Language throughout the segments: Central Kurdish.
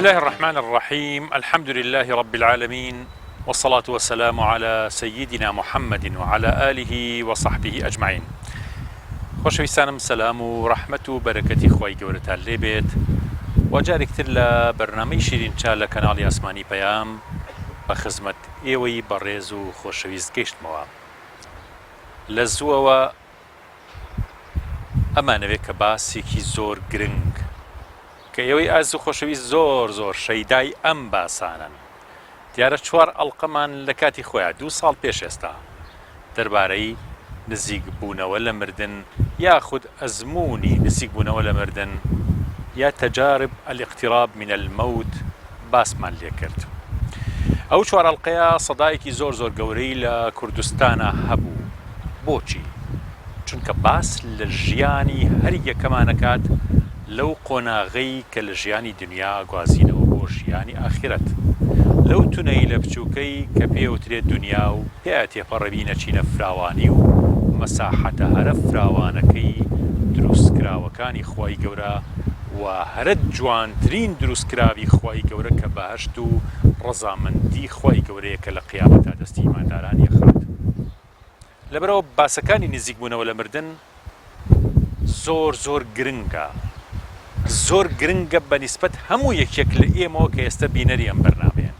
الله الرحمن الرحیم الحمد للە رب العالمین والصلاة والسلام علی سیدنا محمد وعلی آله وصحبه اجمعین خۆشەویستانم سەلام و ڕەحمەت و بەرەکەتی خوای گەورەتان لێ بێت و جارێک تر لە بەرنامەی شیرین چا لە کەناڵی ئاسمانی پەیام بە خزمەت ئێوەی بەڕێز و خۆشەویست گەیشتمەوە لە زووەوە ئەمانەوێ کە باسێکی زۆر گرنگ کە ئێوەی ئازیز و خۆشەویست زۆر زۆر شەیدای ئەم باسانەن دیارە چوار ئەڵقەمان لە کاتی خۆیا دوو ساڵ پێش ئێستا دەربارەی نزیک بوونەوە لە مردن یاخود ئەزموونی نزیک بوونەوە لە مردن یا تجارب الاقتراب من الموت باسمان لێ کرد. ئەو چوار ئەڵقەیە سەدایەکی زۆر زۆر گەورەی لە کوردستانا هەبوو. بۆچی؟ چونکە باس لە ژیانی هەر یەکەمان ئەکات لەو قۆناغەی کە لە ژیانی دنیا گوازینەوە بۆ ژیانی ئاخیرەت. لەو تونەیلە بچووکەی کە پێی ئەوترێت دنیا و پێیا تێپەڕبین ئەچینە فراوانی و مەساحەتە هەرە فراوانەکەی دروستکراوەکانی خوای گەورە و هەرە جوانترین دروستکراوی خوای گەورە کە بەهەشت و ڕەزامەندی خوای گەورەیە کە لە قیامەتا دەستی ئیماندارانی ئەخات. لەبەرئەوە باسەکانی نزیک بوونەوە لە مردن زۆر زۆر گرنگە زۆر گرنگە بە نیسبەت هەموو یەکێک لە ئێمەوە کە ئێستا بینەری ئەم بەرنامەیەن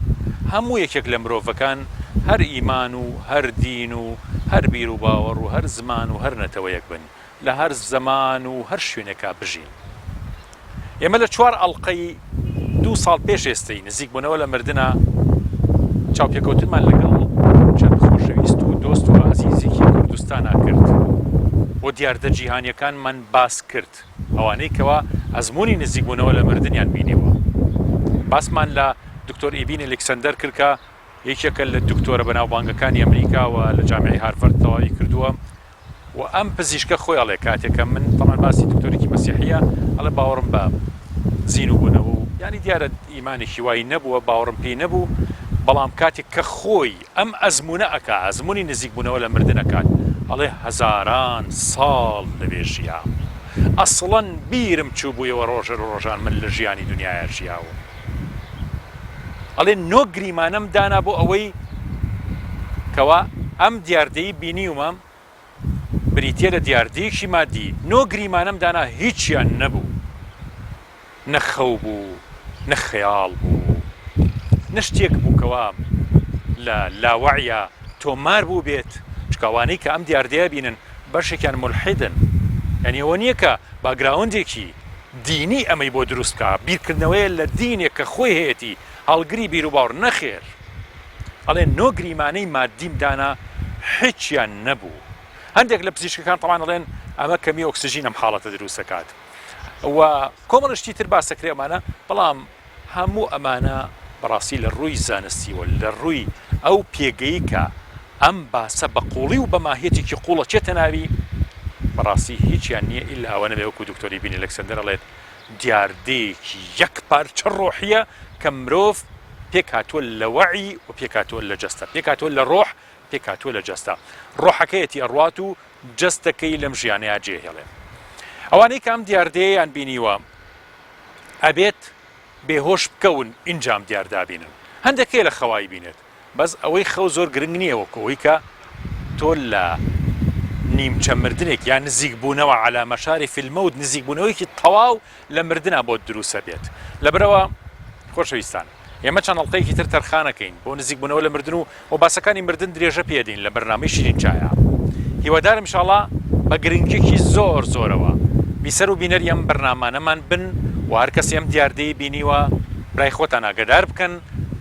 هەموو یەکێک لە مرۆڤەکان هەر ئیمان و هەر دین و هەر بیر و باوەڕ و هەر زمان و هەر نەتەوەیەک بن لە هەر زەمان و هەر شوێنێکا بژین. ئێمە لە چوار ئەڵقەی دوو ساڵ پێش ئێستەی نزیکبوونەوە لە مردنا چاوپێکەوتنمان لەگەڵ چەند خۆشەویست و دۆست و ئازیزێکی کوردستانا کرد و دیاردە جیهانیەکانمان باس کرد ئەوانەی کەوا ئەزموونی نزیکبوونەوە لە مردنیان بینیوە. باسمان لە دکتۆر ئیبین ئەلکسەندەر کرد کە یەکێکە لە دکتۆرە بەناوبانگەکانی ئەمریکا و لە جامیعەی هارڤەرد تەواوی کردووە و ئەم پزیشکە خۆی ئەڵێ کاتێک کە من تەمان باسی دکتۆرێکی مەسیحیە ئەڵێ باوەڕم بە زین و بوونەوە و یانی دیارە ئیمانێکی وای نەبووە باوەڕم پێی نەبوو بەڵام کاتێک کە خۆی ئەم ئەزمونە ئەکا ئەزمونی نزیک بوونەوە لە مردن ئەکات ئەڵێ هەزاران ساڵ لەوێ ژیام ئەسڵەن بیرم چووبوویەوە ڕۆژە لە ڕۆژان من لە ژیانی دنیایا ژیاوم. ئەڵێ نۆ گریمانەم دانا بۆ ئەوەی کەوا ئەم دیاردەی بینیومە بریتە لە دیاردەیەکی مادی نۆ گریمانەم دانا هیچیان نەبوو نە خەو بوو نە خەیاڵ بوو نە شتێک بوو کەوا لە لاوەعیا تۆمار بوو بێت چکاوانەی کە ئەم دیاردەیە بینن بەشێکیان مولحیدن یعنی ئەوە نییە کە background ێکی دینی ئەمەی بۆ دروست بکا، بیرکردنەوەیە لە دینێک کە خۆی هەیەتی، هەڵگری بیروباوڕ، نەخێر ئەڵێ نۆ گریمانەی مادیم دانا هیچیان نەبوو. هەندێک لە پزیشکەکان تەبعەن ئەڵێن ئەمە کەمی ئۆکسجین ئەم حاڵەتە دروست دەکات و کۆمەڵە شتی تر باس دەکرێ ئەمانە، بەڵام هەموو ئەمانە بەڕاستی لە ڕووی زانستیەوە، لە ڕووی ئەو پێگەی کە ئەم باسە بە قووڵی و بە ماهیەتێکی قووڵ ئەچێتە ناوی، بەڕاستی هیچیان نییە ئیلا ئەوە نەبێ وەکوو دکتۆر ئیبین ئەلکسەندەر ئەڵێت دیاردەیەکی یەکپارچە ڕۆحییە کە مرۆڤ پێکهاتووە لە وەعی و پێکهاتووە لە جەستە، پێکهاتووە لە ڕۆح، پێکهاتووە لە جەستە. ڕۆحەکەیەتی ئەڕوات و جەستەکەی لەم ژیانەیا جێهێڵێ. ئەوانەی کە ئەم دیاردەیەیان بینیوە ئەبێت بێهۆش بکەون ئینجا ئەم دیاردە ئەبینن. هەندێک هەیە لە خەوایی بینێت. بەس ئەوەی خەو زۆر گرنگ نییە وەکو ئەوەی کە تۆ لە نیمچە مردنێک یان نزیک بوونەوە علی مشارف الموت نزیک بوونەوەیەکی تەواو لە مردنا بۆت دروست ئەبێت لەبەرئەوە خۆشەویستان ئێمە چەند ئەڵقەیەکی تر تەرخانەکەین بۆ نزیک بوونەوە لە مردن و و باسەکانی مردن درێژە پێدەین لە بەرنامەی شیرین چایا هیوادارم ئیشاڵا بە گرنگیەکی زۆر زۆرەوە بیسەر و بینەری ئەم بەرنامانەمان بن و هەر کەسی ئەم دیاردەی بینیوە برای خۆتان ئاگەدار بکەن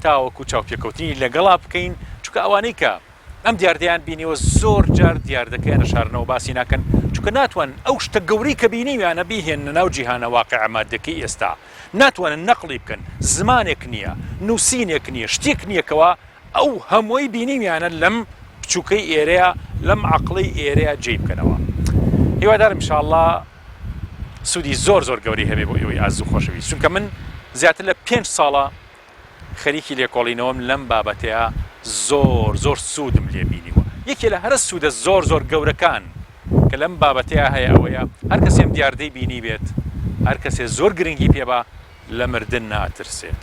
تاوەکو چاوپێکەوتنی لەگەڵا بکەین چونکە ئەوانەی کە ئەم دیاردەیان بینیوە زۆر جار دیاردەکەیان ئەشارنەوە باسی ناکەن چونکە ناتوانن ئەو شتە گەورەی کە بینیویانە بیهێننە ناو جیهانە واقعە مادەکەی ئێستا ناتوانن نەقڵی بکەن زمانێک نییە نووسینێک نییە شتێک نییە کەوا ئەو هەمووی بینیویانە لەم بچووکەی ئێرەیە لەم عەقڵەی ئێرەیە جێی بکەنەوە هیوادارم ان شاء اللە سوودی زۆر زۆر گەورەی هەبێ بۆ ئێوەی ئازیز و خۆشەویست چونکە من زیاتر لە پێنج ساڵە خەریکی لێکۆڵینەوەم لەم بابەتەیە زۆر زۆر سوودم لێ بینیوە یەکێ لە هەرە سوودە زۆر زۆر گەورەکان کە لەم بابەتەیە هەیە ئەوەیە هەر کەسێ ئەم دیاردەی بینی بێت هەر کەسێ زۆر گرنگی پێ با. لە مردن ناترسێت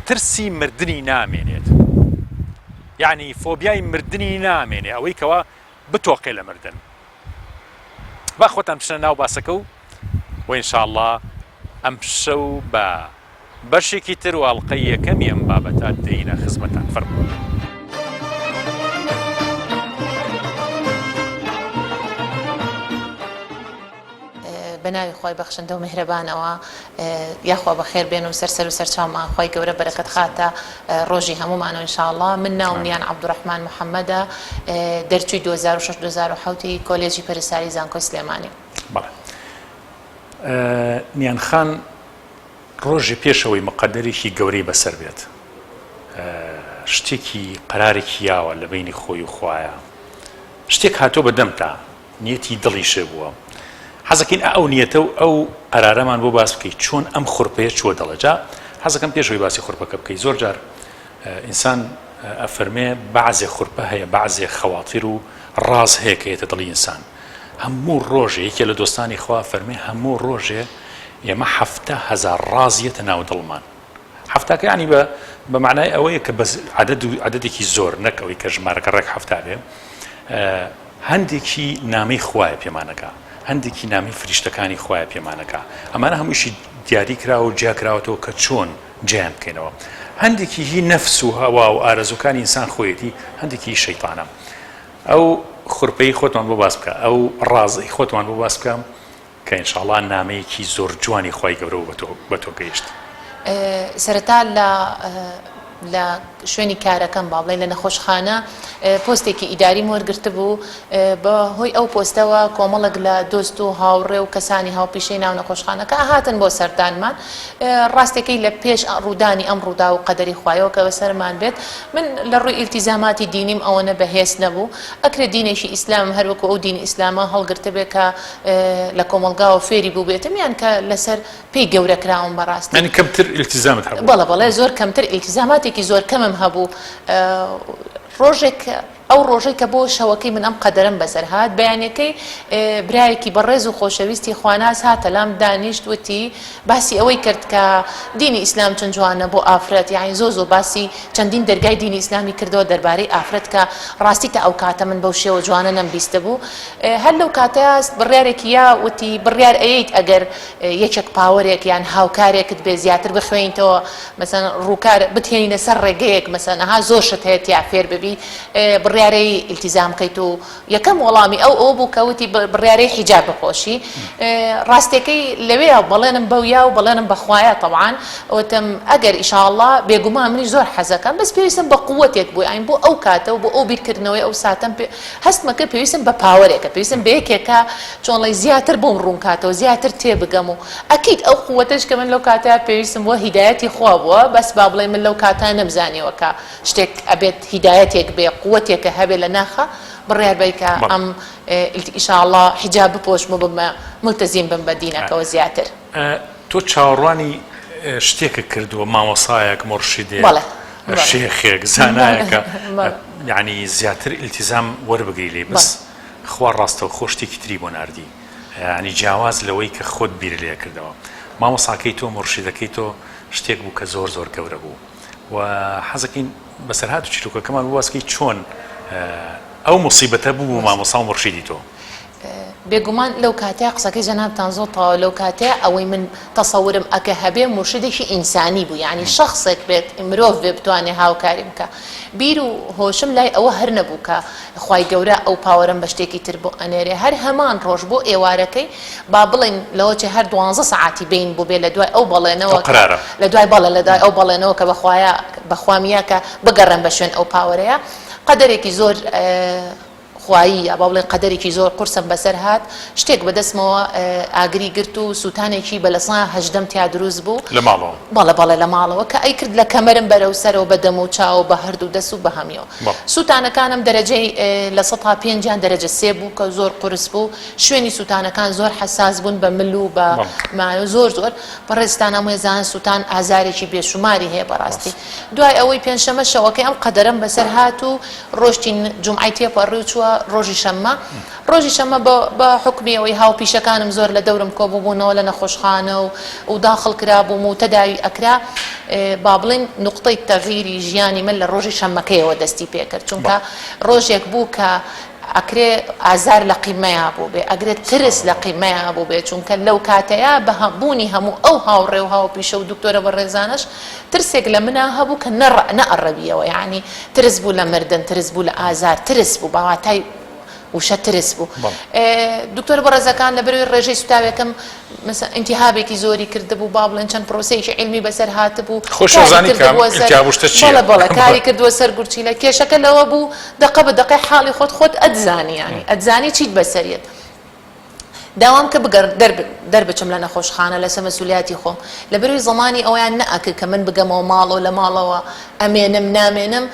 ترسی مردنی نامێنێت یعنی فۆبیای مردنی نامێنێ ئەوەی کەوا بتۆقێ لە مردن با خۆتان بچنە ناو باسەکە و و ئینشاءاللە ئەمشەو بە بەشێکی تر و ئەڵقەی یەکەمی ئەم بابەتە دێینە خزمەتان فەرموون. بە ناوی خوای بەخشندە و میهرەبانەوە یاخوا بەخێر بێن و سەر سەر و سەرچاومان خوای گەورە بەرەکەت خاتە ڕۆژی هەموومانەوە ان شاء اللە من ناوم نیان عەبدوڕەحمان محەمەدە دەرچووی 2006 2007 ی کۆلێژی پەرستاری زانکۆی سلێمانی. بەڵێ نیان خان ڕۆژی پێش ئەوەی مقەدەرێکی گەورەی بەسەر بێت شتێکی قەرارێکی یاوە لە بەینی خۆی و خوایە شتێک هاتۆ بە دەمتا نیەتی دڵیشێ بووە حەزەکەین ئە ئەو نیەتە و ئەو قەرارەمان بۆ باس بکەی چۆن ئەم خورپەیە چووە دڵە جا حەزەکەم پێش ئەوەی باسی خورپەکە بکەی زۆر جار ئینسان ئەفەرمێ بەعزێ خورپە هەیە بەعزێ خەواتیر و ڕاز هەیە کە یەتە دڵی ئینسان هەموو ڕۆژێ یەکێ لە دۆستانی خوا فەرمێ هەموو ڕۆژێ ئێمە 7000 ڕاز یەتە ناو دڵمان حەفتاکە یانی بە بە معنای ئەوەیە کە بەس عەدەد و عەدەدێکی زۆر نەک ئەوەی کە ژمارەکە ڕێک حەفتا بێ هەندێکی نامەی خوایە پێمانەکە هەندێکی نامی فریشتەکانی خوایە پێمانەکە ئەمانە هەمووشی دیاری کراوە و جیا کراوەتەوە کە چۆن جیان بکەینەوە هەندێکی هی نەفس و هەوا و ئارەزوەکانی ئینسان خۆیەتی هەندێکی هی شەیتانە ئەو خورپەی خۆتمان بۆ باس بکە ئەو ڕازەی خۆتمان بۆ باس بکە کە ان شاء اللە نامەیەکی زۆر جوانی خوای گەورە بە تۆ بە تۆ گەیشت. سەرەتا لە لە شوێنی کارەکەم با بڵێین لە نەخۆشخانە پۆستێکی ئیداریم وەرگرتبوو بە هۆی ئەو پۆستەوە کۆمەڵێک لە دۆست و هاوڕێ و کەسانی هاوپیشەی ناو نەخۆشخانەکە هاتن بۆ سەردانمان ڕاستەکەی لە پێش ڕوودانی ئەم ڕووداو و قەدەری خوایەوە کە بەسەرمان بێت من لە ڕووی ئیلتیزاماتی دینیم ئەوەنە بەهێز نەبوو ئەکرێ دینێکی ئیسلامم هەر وەکو ئەو دینی ئیسلامە هەڵگرتبێ کە لە کۆمەڵگاوە فێری بووبێتم یان کە لەسەر پێی گەورە کراوم بەڕاستی. یانی کەمتر ئیلتیزامت هەبوو؟ بەڵێ بەڵێ زۆر کەمتر ئیلتیزاماتێکی زۆر کەمم هەبوو. ڕۆژێک ئەو ڕۆژەی کە بۆ شەوەکەی من ئەم قەدەرەم بەسەر هات بەیانەکەی برایەکی بەڕێز و خۆشەویستی خواناس هاتە لام دانیشت وتی باسی ئەوەی کرد کە دینی ئیسلام چەند جوانە بۆ ئافرەت یانی زۆر زۆر باسی چەندین دەرگای دینی ئیسلامی کردەوە دەربارەی ئافرەت کە ڕاستی تا ئەو کاتە من بەو شێوە جوانە نەمبیستبوو هەر لەو کاتە بڕیارێکی یا وتی بڕیار ئەیەیت ئەگەر یەکێک power ێک یان هاوکارێکت بێ زیاتر بخوێنیتەوە مەسەن ڕووکار بتهێنینە سەر ڕێگەیەک مەسەن ئەها زۆر شت هەیە تیا فێر ببی بڕیارەی ئیلتیزام بکەیت و یەکەم وەڵامی ئەو ئەوە بوو کە وتی بڕیارەی حیجاب بپۆشی ڕاستیەکەی لەوێیا بەڵێنم بەو یا و بەڵێنم بە خوایە تەبعەن وتم ئەگەر ئیشاڵڵا بێگومان منیش زۆر حەزەکەم بەس پێویستم بە قووەتێک بوو یانی بۆ ئەو کاتە و بۆ ئەو بیرکردنەوەی ئەو ساتەم پێ هەستمە کرد پێویستم بە power ێکە پێویستم بە یەکێکە چۆنڵی زیاتر بۆم ڕوون کاتەوە زیاتر تێبگەم و ئەکید ئەو قووەتەش کە من لەو کاتە پێویستم بووە هیدایەتی خوا بووە بەس با بڵێ من لەو کاتە نەمزانیوە کە شتێک ئەبێت هیدایەتێک بێ قووەتێکە هەبێ لە ناخا بڕیار بەی کە ئەم ئیشاڵڵا حیجاب بپۆشم و ببمە مولتەزیم بم بە دینەکەوە زیاتر. تۆ چاوەڕوانی شتێکت کردووە مامۆسایەک مورشیدێک شێخێک زانایەکە یعنی زیاتر ئیلتیزام وەربگری لێی بەس خوا ڕاستەوخۆ شتێکی تری بۆ ناردی یعنی جیاواز لەوەی کە خۆت بیر لێ کردەوە مامۆساکەی تۆ مورشیدەکەی تۆ شتێک بوو کە زۆر زۆر گەورە بوو و حەزەکەین بەسەرهات و چیرۆکەکەمان بۆ باس کەی چۆن ئەو موسیبەتە بوو بۆ مامۆسا و مورشیدی تۆ؟ بێگومان لەو کاتەیا قسەکەی جەنابتان زۆر تەواوە لەو کاتەیا ئەوەی من تەسەورم ئەکە هەبێ مورشیدێکی ئینسانی بوو یانی شەخسێک بێت مرۆڤ بێ بتوانێ هاوکاریم بکا بیر و هۆشم لای ئەوە هەر نەبوو کە خوای گەورە ئەو power ەم بە شتێکی تر بۆ ئەنێرێ هەر هەمان ڕۆژ بۆ ئێوارەکەی با بڵێین لەوەچێ هەر دوانزە سەعاتی بەین بووبێ لە دوای ئەو بەڵێنەوە ئەو قەرارە. لە دوای بەڵێ لە دوای ئەو بەڵێنەوە کە بەخوایە بەخوام یا کە بگەڕێم بە شوێن ئەو power ەیە قەدەرێکی زۆر خوایی یا با بڵێین قەدەرێکی زۆر قورسم بەسەر هات شتێک بە دەستمەوە ئاگری گرت و سووتانێکی بە لە سەدا هەژدەم تیا دروست بوو. لە ماڵەوە؟ بەڵێ بەڵێ لە ماڵەوە کە ئەیکرد لە کەمەرم بەرەو سەرەوە بە دەم و چاو بە هەردوو دەست و بە هەمیەوە. سووتانەکانم دەرەجەی 5% یان دەرەجە سێ بوو کە زۆر قورس بوو شوێنی سووتانەکان زۆر حەساس بوون بە مل و بە مایۆ زۆر زۆر بەڕێزتان هەمووی زان سووتان ئازارێکی بێشوماری هەیە بەڕاستی دوای ئەوەی پێنجشەمە شەوەکەی ئەم قەدەرەم بەسەر هات و ڕۆشتین جومعەی تێپەڕی و چووە. ڕۆژی شەممە. ڕۆژی شەممە بە بە حوکمی ئەوەی هاوپیشەکانم زۆر لە دەورم کۆبووبوونەوە لە نەخۆشخانە و و داخڵ کرابووم و تەداوی ئەکرا با بڵێین نوقتەی تەغیری ژیانی من لە ڕۆژی شەممەکەیەوە دەستی پێکرد چونکە ڕۆژێک بوو کە ئەکرێ ئازار لە قیمەیا بووبێ ئەگرێ ترس لە قیمەیا بووبێ چونکە لەو کاتەیا بە بوونی هەموو ئەو هاوڕێ و هاوپیشە و دکتۆرە بەڕێزانەش ترسێک لە منا هەبوو کە نەئەڕەویەوە یەعنی ترس بوو لە مردن ترس بوو لە ئازار ترس بوو بە واتای وشە ترس بوو دکتۆرە بەڕێزەکان لەبەرەوەی ڕێژەی سوتاوێکم مەسەن ئینتیهابێکی زۆری کردبوو با بڵێن چەند پرۆسەیەکی عیلمی بەسەر هاتبوو خۆشم کاری زانی کام کردبووە سەر ئیلتیهاب و شتە چییە بەڵێ بەڵێ بەڵێ کاری کردووە سەر گورچیلە کێشەکە لەوە بوو دەقە بە دەقەی حاڵی خۆت خۆت ئەتزانی یانی ئەتزانی چیت بەسەر یەت داوام کرد بگەڕ دەر دەربچم لە نەخۆشخانە لەسەر مەسولیاتی خۆم لەبەرئەوەی زەمانی ئەوەیان نەئەکرد کە من بگەمەوە ماڵەوە لە ماڵەوە ئەمێنم نامێنم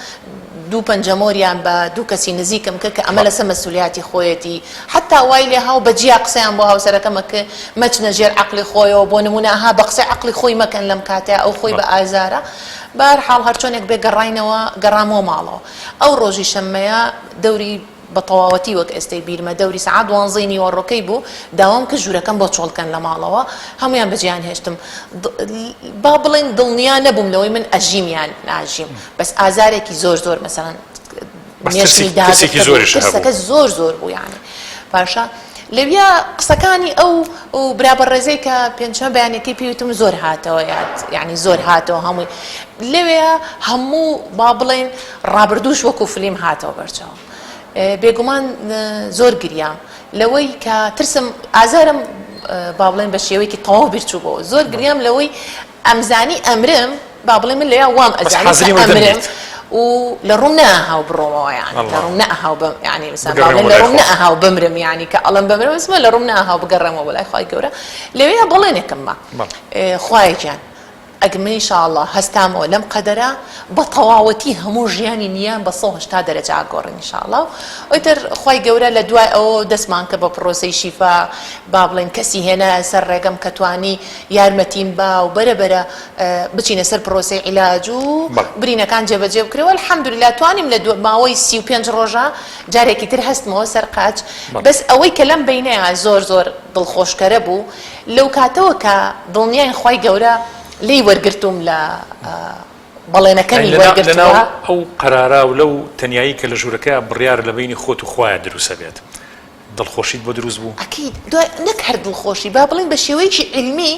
دوو پەنجەمۆریان بە دوو کەسی نزیکم کرد کە ئەمە لەسەر مەسولیاتی خۆیەتی حەتا وای لێهاو بە جیا قسەیان بۆ هاوسەرەکەم ئەکرد مەچنە ژێر عەقڵی خۆیەوە بۆ نمونە ئەها بە قسەی عەقڵی خۆی مەکەن لەم کاتەیا ئەو خۆی بە ئازارە بەهەرحاڵ هەرچۆنێک بێ گەڕاینەوە گەڕامەوە ماڵەوە ئەو ڕۆژی شەممەیە دەوری بە تەواوەتی وەک ئێستەی بیرمە دەوری سەعات دوانزەی نیوەڕۆکەی بوو داوام کرد ژوورەکەم بۆ چۆڵ کەن لە ماڵەوە هەموویان بەجێیان هێشتم با بڵێن دڵنیا نەبووم لەوەی من ئەژیم یان ناژیم بەس ئازارێکی زۆر زۆر مەسەلەن بەس مێشکی ترسی ترسێکی داگرتبوو زۆریش هەبوو. ترسەکە زۆر زۆر بوو یانی باشە لەویا قسەکانی ئەو و برا بەڕێزەی کە پێنجشەممە بەیانەکەی پێی وتم زۆر هاتەوە یاد یانی زۆر هاتەوە هەمووی لەوێ هەموو با بڵێن ڕابردووش وەکو فلیم هاتەوە بەرچاوم بێگومان زۆر گریام لەوەی کە ترسم ئازارم با بڵێن بە شێوەیەکی تەواو بیرچووبەوە زۆر گریام لەوەی ئەمزانی ئەمرم با بڵێ من لەویا وام بەس ئەزانی کە حازری مردن ئەمرم بیت. و لە ڕووم نەئەهاو بڕۆمەوە یانی لە ئەڵڵا. ڕووم نەئەهاو بم یانی مەسەلەن با بگەڕێمەوە بڵێن بۆ لە لای ڕووم خوا. نەئەهاو بمرم یانی کە ئەڵێم بمرم مەسمە لە ڕووم نەئەهاو بگەڕێمەوە بۆ لای خوای گەورە لەوێیا بەڵێنێکم ما بەڵێ. خوایە گیان ئەگ من ان شاء اللە هەستامەوە لەم قەدەرە بە تەواوەتی هەموو ژیانی نیان بە 180 دەرەجە ئەگۆڕین ان شاء اللە و ئیتر خوای گەورە لە دوای ئەوە دەستمان کرد بە پرۆسەی شیفا با بڵێین کەسی هێنایە سەر ڕێگەم کە توانی یارمەتیم با و بەرە بەرە بچینە سەر پرۆسەی عیلاج و برینەکان جێبەجێ بکرێ و الحمدللە توانیم لە ماوەی 35 ڕۆژە جارێکی تر هەستمەوە سەر قاچ بەس ئەوەی کە لەم بەینەیا زۆر زۆر دڵخۆشکەرە بوو لەو کاتەوە کە دڵنیاین خوای گەورە لێی وەرگرتووم لە بەڵێنەکەمی وەرگرتووە. لەناو ئەو قەرارە و لەو تەنیایی کە لە ژوورەکەیا بڕیار لە بەینی خۆت و خوایە دروست ئەبێت دڵخۆشیت بۆ دروست بوو؟ ئەکید دوای نەک هەر دڵخۆشی با بڵێین بە شێوەیەکی عیلمی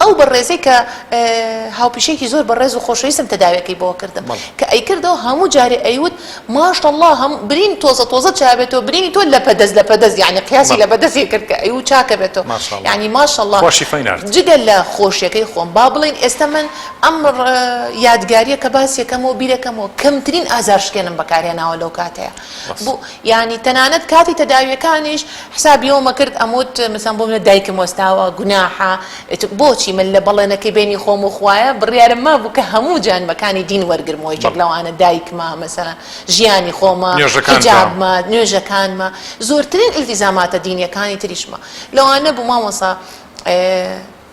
ئەو بەڕێزەی کە هاوپیشەیەکی زۆر بەڕێز و خۆشەویستم تەداویەکەی بۆ کردم کە ئەیکردەوە هەموو جارێ ئەیوت ماشاءاللە هەم برین تۆزە تۆزە چابێتەوە برینی تۆ لەپەدەست لەپەدەست یعنی قیاسی لەپەدەستی کرد کە ئەیوت چاکە بێتەوە یعنی ماشاءاللە خوا شیفای نارد. جگە لە خۆشیەکەی خۆم با بڵێین ئێستا من ئەم یادگاریە کە باسیەکەمەوە بیرەکەمەوە کەمترین ئازارشکێنم بەکارهێناوە لەو کاتەیە بۆ یانی تەنانەت کاتی تەداویەکانیش حسابی ئەوەمە کرد ئەموت مەسەن بۆ منە دایکم وەستاوە گوناحە بۆچی من لە بەڵێنەکەی بینی خۆم و خوایە بڕیارم مابوو کە هەموو جانبەکانی دین وەرگرمەوە یەکێک لەوانە دایکمە مەسەلەن ژیانی خۆمە حیجابمە نوێژەکانمە زۆرترین ئیلتیزاماتە دینیەکانی تریشمە لەوانە بوو مامۆسا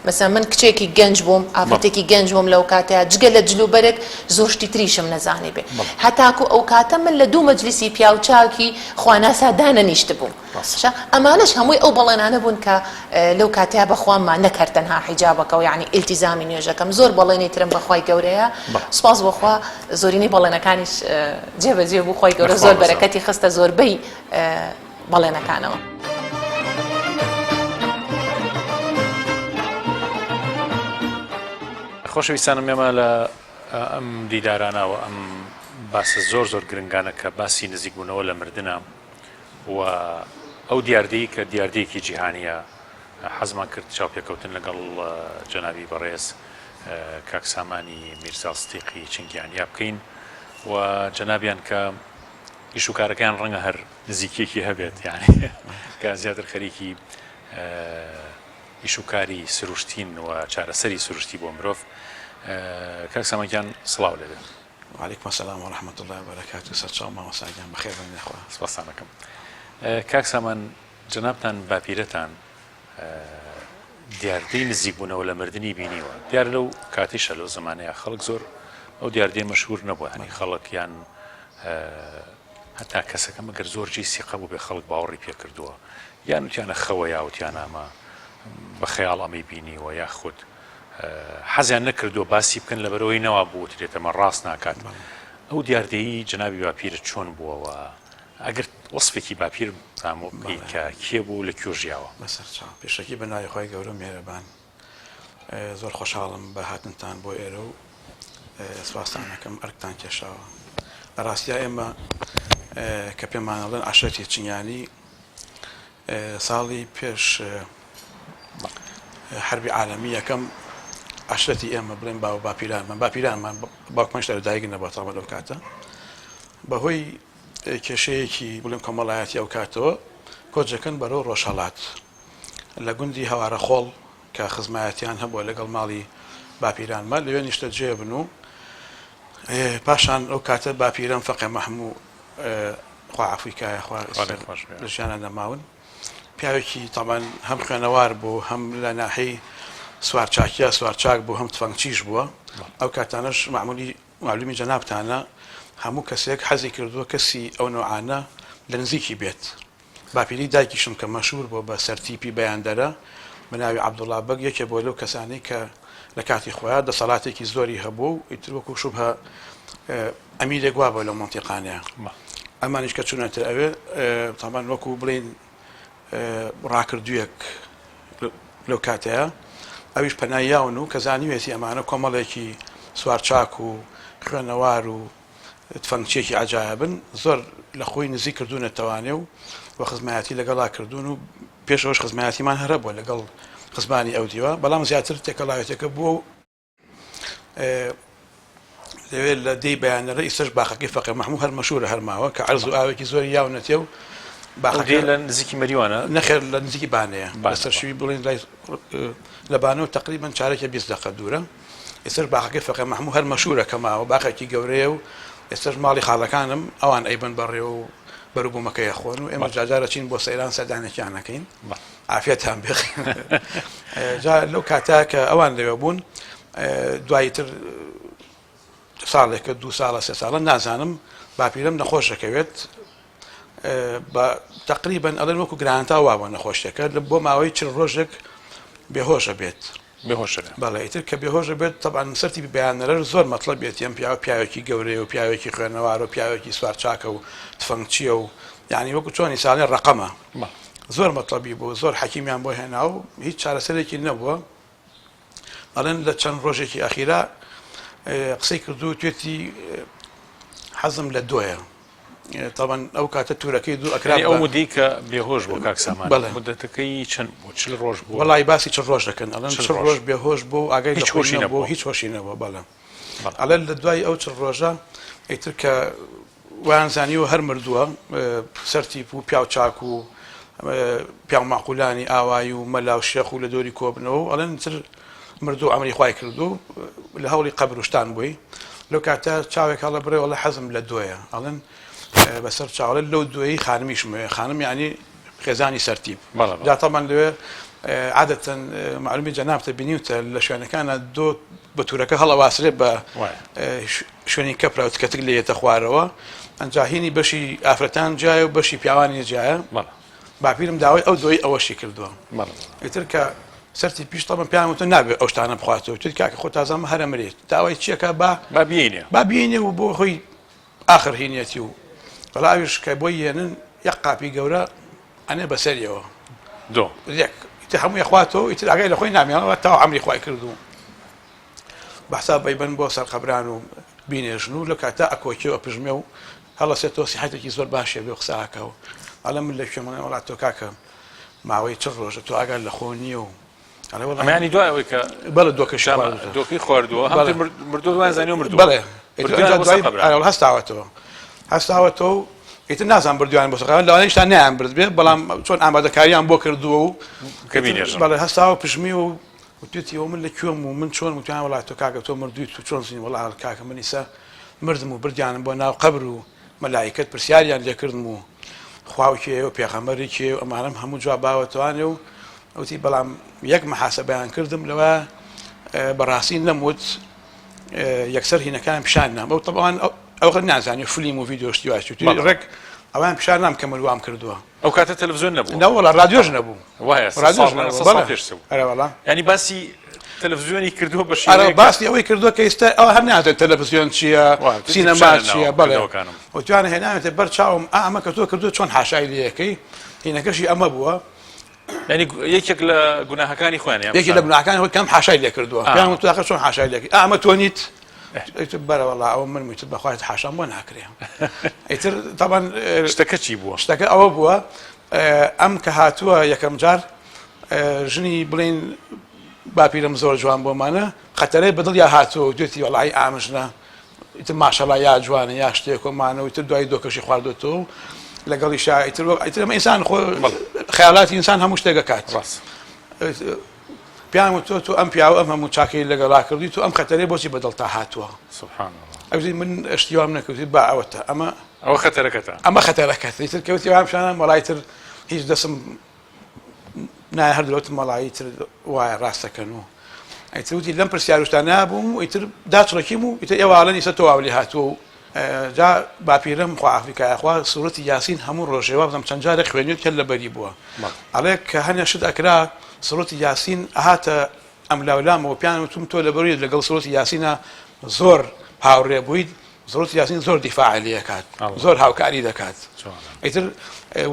مەسەلەن من کچێکی گەنج بووم، ئافرەتێکی گەنج بووم لەو کاتەیا، جگە لە جل و بەرگ زۆر شتی تریشم نەزانیبێ. هەتاکو ئەو کاتە من لە دوو مەجلیسی پیاوچاکی خواناسا دانەنیشتبووم. باشە ئەمانەش هەمووی ئەو بەڵێنانە بوون کە لەو کاتەیا بە خوام ما، نەک هەر تەنها حیجابەکە و یەعنی ئیلتیزامی نوێژەکەم، زۆر بەڵێنی ترم بە خوای گەورەیە. سوپاس بۆ خوا زۆرینەی بەڵێنەکانیش جێبەجێ بوو، خوای گەورە زۆر بەرەکەتی خستە زۆربەی بەڵێنەکانەوە. خۆشەویستانم ئێمە لە ئەم دیدارانە و ئەم باسە زۆر زۆر گرنگانە کە باسی نزیکبوونەوە لە مردنە و ئەو دیاردەی کە دیاردەیەکی جیهانیە حەزمان کرد چاوپێکەوتن لەگەڵ جەنابی بەڕێز کاک سامانی میرزا ستیقی چنگیانیا بکەین و جەنابیان کە ئیش و کارەکەیان ڕەنگە هەر نزیکیەکی هەبێت یانی کە زیاتر خەریکی ئیش و کاری سروشتین و چارەسەری سروشتی بۆ مرۆڤ کاک سامان گیان سڵاو لێبێ. وعلیکم السلام و رحمة اللە و بەرەکاتو سەرچاو مامۆستا گیان بەخێر بێن یاخوا. سپاستان ئەکەم کاک سامان جەنابتان باپیرەتان دیاردەی نزیکبوونەوە لە مردنی بینیوە دیارە لەو کاتیشە لەو زمانەیە خەڵک زۆر ئەو دیاردەیە مەشهور نەبووە هەنی خەڵک یان. هەتا کەسەکە مەگەر زۆر جێی سیقە بووبێ خەڵک باوەڕی پێ کردووە یان وتیانە خەوە یا وتیانە ئەمە بە خەیاڵ ئەمەی بینیوە یاخود حەزیان نەکردووە باسی بکەن لەبەرئەوەی نەوا بوترێت ئەمە ڕاست ناکات ئەو دیاردەیی جەنابی باپیرت چۆن بووە و ئەگەر وەسفێکی باپیر بۆ بکەیت کە کێ بوو لە کوێ ژیاوە؟ بەسەرچاو. پێشەکی بە ناوی خوای گەورە و میهرەبان. زۆر خۆشحاڵم بە هاتنتان بۆ ئێرە و سپاستان ئەکەم ئەرکتان کێشاوە. لە ڕاستیا ئێمە کە پێمان ئەڵێن عەشرەتی چنیانی ساڵی پێش حربی عالەمی یەکەم عەشرەتی ئێمە بڵێن باو باپیرانمان باپیرانمان باوکمان شتە دایک نەبووە تاڵە لەو کاتە بەهۆی کێشەیەکی بڵێن کۆمەڵایەتی ئەو کاتەوە کۆچەکەن بەرەو ڕۆژهەڵات لە گوندی هەوارەخۆڵ کە خزمایەتیان هەبووە لەگەڵ ماڵی باپیرانمە لەوێ نیشتەجێ بن و پاشان ئەو کاتە باپیرەم فەقێ مەحموو خوا عەفوی کایە خوا لە ژیانە نەماون پیاوێکی تامان هەم خوێنەوار بوو هەم لە ناحی سوارچاکیە سوارچاک بوو هەم تفەنگچیش بووە ئەو کاتانەش معمولی معلومی جەنابتانە هەموو کەسێک حەزی کردووە کەسی ئەو نوعانە لە نزیکی بێت باپیری دایکیشم کە مەشهور بووە بە سەرتیپی بەیاندەرە بە ناوی عەبدوڵا بەگ یەکێ بووە لەو کەسانەی کە لە کاتی خۆیا دەسەڵاتێکی زۆری هەبووە و ئیتر وەکوو شوبهە ئەمیرێک وابووە لەو مەنتیقانەیە. ئەمانیش کە چوونەتە ئەوێ تەبعەن وەکوو بڵێین ڕاکردوویەک لەو کاتەیە ئەویش پەنای یاون و کە زانیوێتی ئەمانە کۆمەڵێکی سوارچاک و خوێنەوار و تفەنگچیەکی عەجایەبن زۆر لە خۆی نزیک کردوونەتەوانێ و و خزمایەتی لەگەڵا کردوون و پێش ئەوەش خزمایەتیمان هەر هەبووە لەگەڵ خزمانی ئەو دیوە بەڵام زیاتر تێکەڵاوێتەکە بووە و لەوێ لە دێی بەیانەرە ئیستەش باخەکەی فەقێ مەحموو هەر مەشهورە هەر ماوە کە عەرز و ئاوێکی زۆری یاونەتێ و باخەکە لە نزیکی مەریوانە؟ نەخێر لە نزیکی بانەیە لەسەر شوی بڵێن لای لە بانەوە تقریبا چارەکە 20 دقە دوورە ئێستاش باخەکەی فەقێ مەحموو هەر مەشهورە کە ماوە، باخێکی گەورەیە و ئێستاش ماڵی خاڵەکانم ئەوان ئەیبەن بەڕێوە و بەروبوومەکەی ئەخۆن و ئێمەش جارجار ئەچین بۆ سەیران سەردانێکیان ئەکەین. عافیەتان بێ. جا لەو کاتە کە ئەوان لەوێ بوون دوایی تر ساڵێکە دوو ساڵە سێ ساڵە نازانم باپیرم نەخۆش دەکەوێت بە تقریبا ئەڵێن وەکو گرانتا وابووە نەخۆشیەکە بۆ ماوەی چل ڕۆژێک بێهۆشە بێت. بێهۆشە بێت. بەڵێ ئیتر کە بێهۆشە بێت تەبعەن سەرتی بەیانەرەر زۆر مەتڵەب بێتی ئەم پیاوە پیاوێکی گەورەیە و پیاوێکی خوێنەوارە و پیاوێکی سوارچاکە و تفەنگچیە و یانی وەکو چۆن ئیسانێ ڕەقەمە زۆر مەتڵەبی بوو زۆر حەکیمیان بۆ هێنا و هیچ چارەسەرێکی نەبووە ئەڵێن لە چەند ڕۆژێکی ئەخیرا قسەی کردو توێتی حەزم لە دۆیە تاوان ئەو کاتە تورەکەی دوو ئەکرا ئەو مدەی کە بێهۆش بوو کاک سامان بەڵێ مدەتەکەی چەند بوو چل ڕۆژ بوو وەڵی باسی چل ڕۆژ دەکەن ئەڵێن چل ڕۆژ بێهۆش بوو ئاگای هیچ هۆشی نەبوو هیچ هۆشی نەبوو بەڵێ ئەڵێن لە دوای ئەو چل ڕۆژە ئیتر کە وایان زانیوە هەر مردووە سەرتیپ و پیاو چاک و پیاو ماقولانی ئاوایی و مەلا و شێخ و لە دۆری کۆبنەوە و ئەڵێن تر مردوو ئەمری خوای کردو لە هەوڵی قەبروشتان بووی لەو کاتە چاوێک هەڵە بڕێ وەڵە حەزم لە دۆیە ئەڵێن بەسەر چاوەڵێ لەو دۆیی خانمیشم خانم یعنی خێزانی سەرتیپ جا تەبعەن لەوێ عادەتەن معلومی جەنابتە بینیوتە لە شوێنەکانە دۆ بە تورەکە هەڵەواسرێ بە شوێنی کەپرا و تکەتک لێیەتە خوارەوە ئەنجا هینی بەشی ئافرەتان جیایە و بەشی پیاوانی جیایە باپیرم داوای ئەو دۆی ئەوەشی کردووە ئیتر کە سەرتی پیش تەبم پێیان وتن نابێت ئەو شتانە بخواتەوە تر کاکە خۆ تازەمە هەرە مرێت داوای چیەکە با با بینێ با بینێ و بۆ خۆی ئاخر هینیەتی و بەڵا ئەویش کە بۆی یێنن یەک قاپی گەورە ئەنێ بەسەریەوە دۆ یەک ئیتر هەمووی ئەخواتەوە ئیتر ئاگای لە خۆی نامێنەوە تاو عەمری خوای کردوو بە حساب ئەیبەن بۆ سەرقەبران و بینێژن و لە کاتا ئەکۆکێ و ئەپژمێ و هەڵەسێتەوە سیحەتێکی زۆر باشێ بێ و قسە ئەکا و ئەڵێ من لە کوێم ئەڵێ وەڵا تۆ کاکە ماوەی چ ڕۆژە تۆ ئاگات لە خۆ نییە و ئەڵێ وەڵا ئەمە یانی دوای ئەوەی کە بەڵێ دۆکەشی خواردووە دۆکەی خواردووە هەم مردووە وایان زانیوە مردووە بەڵێ ئیتر دوای ئەڵێ هەستاوەتەوە هەستاوەتەوە و ئیتر نازانم بردویان بۆ سەقام لەوانەیە نەیان برد بێ بەڵام چۆن ئامادەکاریان بۆ کردووە و کە بینێژن بەڵێ هەستاوە پژمی و وتویەتی ئەوە من لە کوێم و من چۆن وتیان وەڵا تۆ کاکە تۆ مردوویت و چۆن زین وەڵا کاکە من ئیسا مردم و بردیانم بۆ ناو قەبر و مەلائیکەت پرسیاریان لێکردم و خوا و کێیە و پێغەمبەری کێیە و ئەمانەم هەموو جواب باوەتوانێ و وتی بەڵام یەک محاسبەیان کردم لەوە بەڕاستی نەموت یەکسەر هینەکان پیشان نام ئەو تەبان. ئەو وەخت نازانی فلیم و ڤیدیۆ شتی وای چوو بەڵێ. ڕێک ئەوان پیشان نام کە من وام کردووە. ئەو کاتە تەلەفزیۆن نەبوو. نەوەڵا ڕادیۆش نەبوو. وایە ڕادیۆش ساڵ نەبوو ساڵ بەڵێ پێش بوو. ئەرێ وەڵا. یانی باسی تەلەفزیۆنی کردووە بە ئەرێ شێوەیەک باسی ئەوەی کردووە کە ئیستا ئەوە هەر نازانێت تەلەفزیۆن چییە وا جدی سینەما پیشانە چییە ناوە بەڵێ کردەوەکانم. وتویانە هێناوێتە بەر چاوم ئا ئەمە کە تۆ کردووە چۆن حاشای لێ ئەکەی هینەکەشی ئەمە بووە. یانی یەکێک لە گوناهەکانی خۆیان یان یەکێک لە گوناهەکانی خۆی کەم حاشای لێ کردووە پێیان وتووە ئاخر چۆن حاشای لێ ئا ئەمە تۆ نیت ئیتر بەرە وەڵا ئەوە من ویتر بەخوا حاشام بۆ ناکرێ ئیتر تاوان شتەکە چی بووە شتەکە ئەوە بووە ئەم کە هاتووە یەکەم جار ژنی بڵین باپیرم زۆر جوان بۆمانە خەتەرەی بەدڵیا هاتووە دوێتی وەڵی ئامژنە ئیتر ماشەڵا یا جوانە یا شتێک و مانە و ئیتر دوای دۆکەشی خواردۆتەوە و لەگەڵیشا ئیتر وەک ئیتر ئەمە ئینسان خۆ خەیاڵاتی ئینسان هەموو شتێک ئەکات ڕاست پێیان وتووە تۆ ئەم پیاوە ئەم هەموو چاکەی لەگەڵا کردی تۆ ئەم خەتەرەی بۆچی بەدڵتا هاتووە سبحان الله ئەوزی من شتی وام نەکردی با ئەوەتە ئەمە ئەوە خەتەرەکەتە ئەمە خەتەرەکەت ئیتر کەوتی وام شانم وەڵای تر هیچ دەسم نایە هەر دەوتم وەڵا ئیتر وایە ڕاست دەکەن و ئیتر وتی لەم پرسیار و شتانە بووم و ئیتر داچڵەکیم و ئیتر ئێوە ئاڵێن ئیسە تۆ واو لێ هاتووە و جا باپیرم خوا ئافریکایە خوا سوورەتی یاسین هەموو ڕۆژێ وابزانم چەند جارێک خوێنیت کە لەبەری بووە ئەڵێ کە هەنێ شت ئەکرا سوورەتی یاسین ئەهاتە ئەملاولامەوە پیان وتم تۆ لەبەروی لەگەڵ سوورەتی یاسینە زۆر هاوڕێ بوویت زڕوت یاسین زۆر دیفاع لێ ئەکات زۆر هاوکاری دەکات ئیتر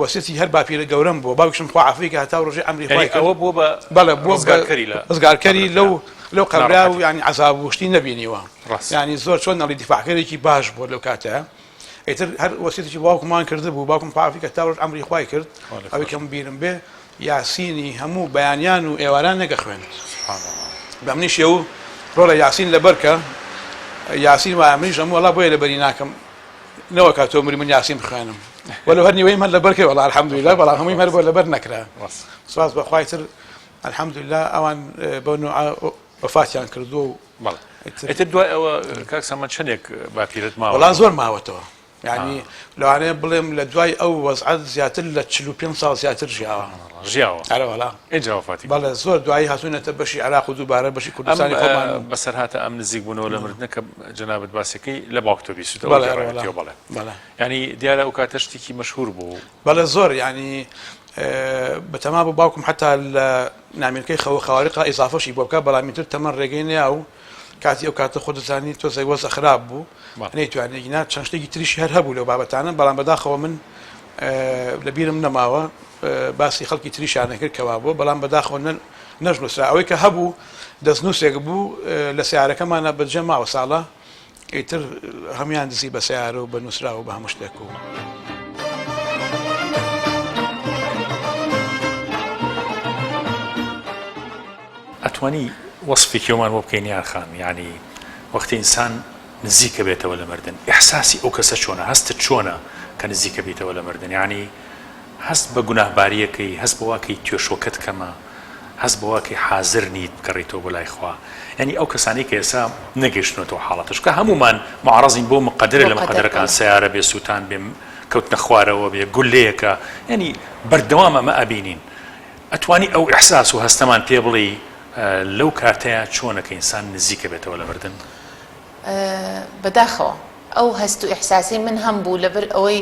وەسیەتی هەر باپیرە گەورەم بووە باوکیشم خوا عەفوی کە هەتا ڕۆژی عەمری خوای کرد ئەوە بووە بە بەڵێ بووە بە ڕزگارکەری لە ڕزگارکەری لەو لەو قەبرا و ناڕەحەتی. یانی عەزاب و شتی نەبینیوە ڕاست. یانی زۆر چۆن ئەڵێی دیفاعکەرێکی باش بووە لەو کاتە ئیتر هەر وەسیەتێکی باوکمان کردبوو باوکم خوا عەفوی کە تا ڕۆژ عەمری خوای کرد خوا لێ ئەوەی خۆش کە من بیرم بێ یاسینی هەموو بەیانیان و ئێواران نەگەخوێند. سبحان اللە. بە منیش یەو ڕۆڵە یاسین لەبەر کە یاسین وایە منیش ئەم وەڵا بۆیە لەبەری ناکەم نەوەکا تۆ مری من یاسین بخوێنم وەلو هەر نیوەیم هەر لەبەر کرد وەڵا الحمدلله بەڵام هەموویم هەر بۆ لەبەر نەکرا سوپاس بە خوای تر الحمدلله ئەوان بەو نوعە وەفاتیان کردووە و بەڵێ ئیتر دوای ئەوە کاک سامان چەندێک باپیرت ماوە؟ وەڵا زۆر ماوەتەوە یانی لەوانەیە بڵێم لە دوای ئەو وەزعە زیاتر لە 45 ساڵ زیاتر ژیاوە ژیاوە ئەرە وەڵا ئینجا وەفاتی بەڵێ زۆر دوایی هاتوونەتە بەشی عێراق و دووبارە بەشی کوردستانی خۆمان ئەم بەسەرهاتە ئەم نزیک بوونەوە لە مردنە کە جەنابت باسەکەی لە باوکتۆ بیستوتەوە بەڵێ ئەرە وەڵا بەڵێ بەڵێ یانی دیارە ئەو کاتە شتێکی مەشهور بوو بەڵێ زۆر یانی بەتەما بوو باوکم حتا لە نامیلکەی خەوە خەواریقا ئیزافەشی بۆ بکە بەڵام ئیتر تەمەن ڕێگەی نیا و کاتی ئەو کاتە خۆت دەزانی تۆزێک وەزع خراپ بوو نەیتوانی گینا چەند شتێکی تریشی هەر هەبوو لەو بابەتانە بەڵام بەداخەوە من لە بیرم نەماوە باسی خەڵکی تریشیان نەکرد کەوا بووە بەڵام بەداخەوە نەژنووسرا ئەوەی کە هەبوو دەستنووسێک بوو لە سیارەکەمانە بەجێ ماوە ساڵە ئیتر هەموان دزی بە سیارە و بە نووسراوە بە هەموو شتێک و. ئەتوانی وەسفێکی ئەومان بۆ بکەی نیار خان یانی وەختی ئینسان نزیکە بێتەوە لە مردن ئیحساسی ئەو کەسە چۆنە هەستت چۆنە کە نزیکە بیتەوە لە مردن یانی هەست بە گوناهباریەکەی هەست بەوە ئەکەی توێشۆکەت کەمە هەست بەوە ئەکەی حازر نیت بگەڕێیتەوە بۆ لای خوا یانی ئەو کەسانەی کە ئێستا نەگەیشتونەتەوە حاڵەتە چونکە هەموومان معرەزین بۆ مقەدرە لە مقەدرەکان سەیارە بێ سووتان بێ کەوتنە خوارەوە بێ گولەیەکە یانی بەردەوام ئەمە ئەبینین ئەتوانی ئەو ئیحساس و هەستەمان پێ بڵێی لەو کاتەیا چۆنە کە ئینسان نزیکە بێتەوە لە مردن؟ بەداخەوە ئەو هەست و ئیحساسەی من هەم بوو لەبەر ئەوەی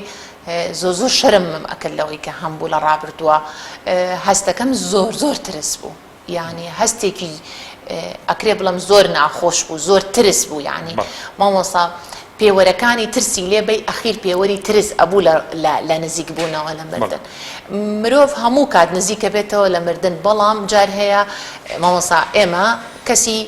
زۆر زۆر شەرمم ئەکرد لەوەی کە هەم بوو لە ڕابردووە هەستەکەم زۆر زۆر ترس بوو یانی هەستێکی ئەکرێ بڵێم زۆر ناخۆش بوو زۆر ترس بوو یانی مامۆستا پێوەرەکانی ترسی لێ بەی ئەخیر پێوەری ترس ئەبوو لە نزیک بوونەوە لە مردن مرۆڤ هەموو کات نزیکە بێتەوە لە مردن بەڵام جار هەیە مامۆستا ئێمە کەسی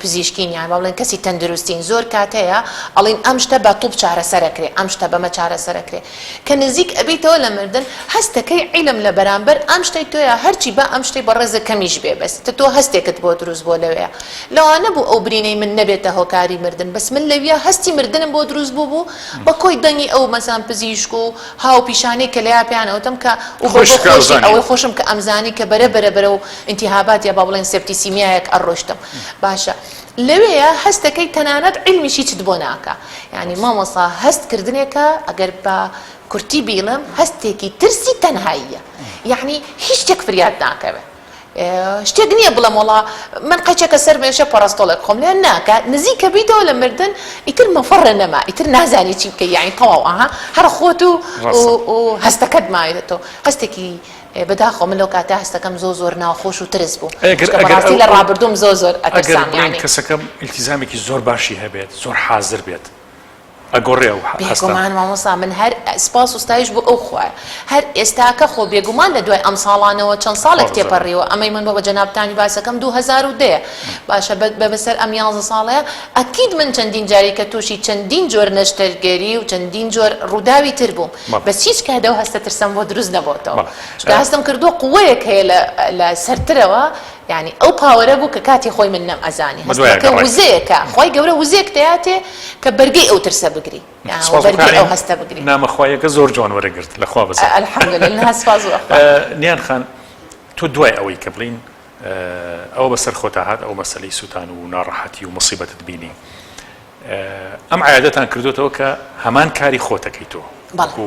پزیشکین یان با بڵێن کەسی تەندروستین زۆر کات هەیە ئەڵین ئەم شتە بە توپ چارەسەرەکرێ ئەم شتە بەمە چارەسەرەکرێ کە نزیک ئەبیتەوە لە مردن هەستەکەی عیلم لە بەرامبەر ئەم شتەی تۆیا هەرچی با ئەم شتەی بەڕێزە کەمیش بێ بەس تە تۆ هەستێکت بۆ دروست بۆ لەوێیا لەوانە بوو ئەو برینەی من نەبێتە هۆکاری مردن بەس من لەویا هەستی مردنم بۆ دروست بوو بوو بە کۆی دەنگی ئەو مەسەلەن پزیشک و هاو پیشانەی کە لەیا پێیان ئەوتم کە و بە خۆشت کە خۆشی ئەوزانی. ئەوەی خۆشم کە ئەمزانی کە بەرە بەرە بەرەو ئینتیهابات یا با بڵێن septicemia یەک ئەڕۆشتم باشە لەوێیا هەستەکەی تەنانەت عیلمیش هیچت بۆ ناکا یانی مامۆستا هەست کردنێکە ئەگەر بە کورتی بیڵێم هەستێکی ترسی تەنهاییە یانی هیچ شتێک فریات ناکەوێ. شتێک نییە بڵێم وەڵا من قەچێکە سەر مێشە پەڕەستۆڵێک خۆم لێ ناکە نزیکە بیتەوە لە مردن ئیتر مەفەڕە نەما ئیتر نازانی چی بکەی یعنی تەواو ئەها هەر خۆت و هەستەکەت ماوێتەوە هەستێکی بەداخەوە من لەو کاتە هەستەکەم زۆر زۆر ناخۆش و ترس بوو چونکە بەڕاستی لە ڕابردووم زۆر زۆر ئەترسام یعنی کەسەکە ئیلتیزامێکی زۆر باشی هەبێت زۆر حازر بێت ئەگۆڕێ ئەو هەستە. بێگومان مامۆستا من هەر سپاس و ستایش بۆ ئەو خوایە هەر ئێستاکە خۆ بێگومان لە دوای ئەم ساڵانەوە چەند ساڵێک تێپەڕیوە ئەمەی من بۆ بە جەنابتانی باسەکەم 2010 باشە بە بەسەر ئەم یانزە ساڵەیە ئەکید من چەندین جاری کە تووشی چەندین جۆر نەشتەرگەری و چەندین جۆر ڕووداوی تر بووم بەس هیچ کات ئەو هەستە ترسەم بۆ دروست نەبۆتەوە چونکە هەستم کردووە قوەیەک هەیە لە سەرترەوە یانی ئەو power ە بوو کە کاتی خۆی من نەم ئەزانی هەستەکە وزەیەکە خوای گەورە وزەیەک دەیاتێ کە بەرگەی ئەو ترسە بگری بەرگەی ئەو هەستە بگری نامە خوایەکە زۆر جوان وەرەگرت لە خوا بەزێ الحمدلله سپاس بۆ خوا نیان خان تۆ دوای ئەوەی کە بڵین ئەوە بەسەر خۆتا هات ئەو مەسەلەی سووتان و ناڕەحەتی و مصیبەتت بینی ئەم عیادەتان کردوتەوە کە هەمان کاری خۆتەکەی تۆ وەکو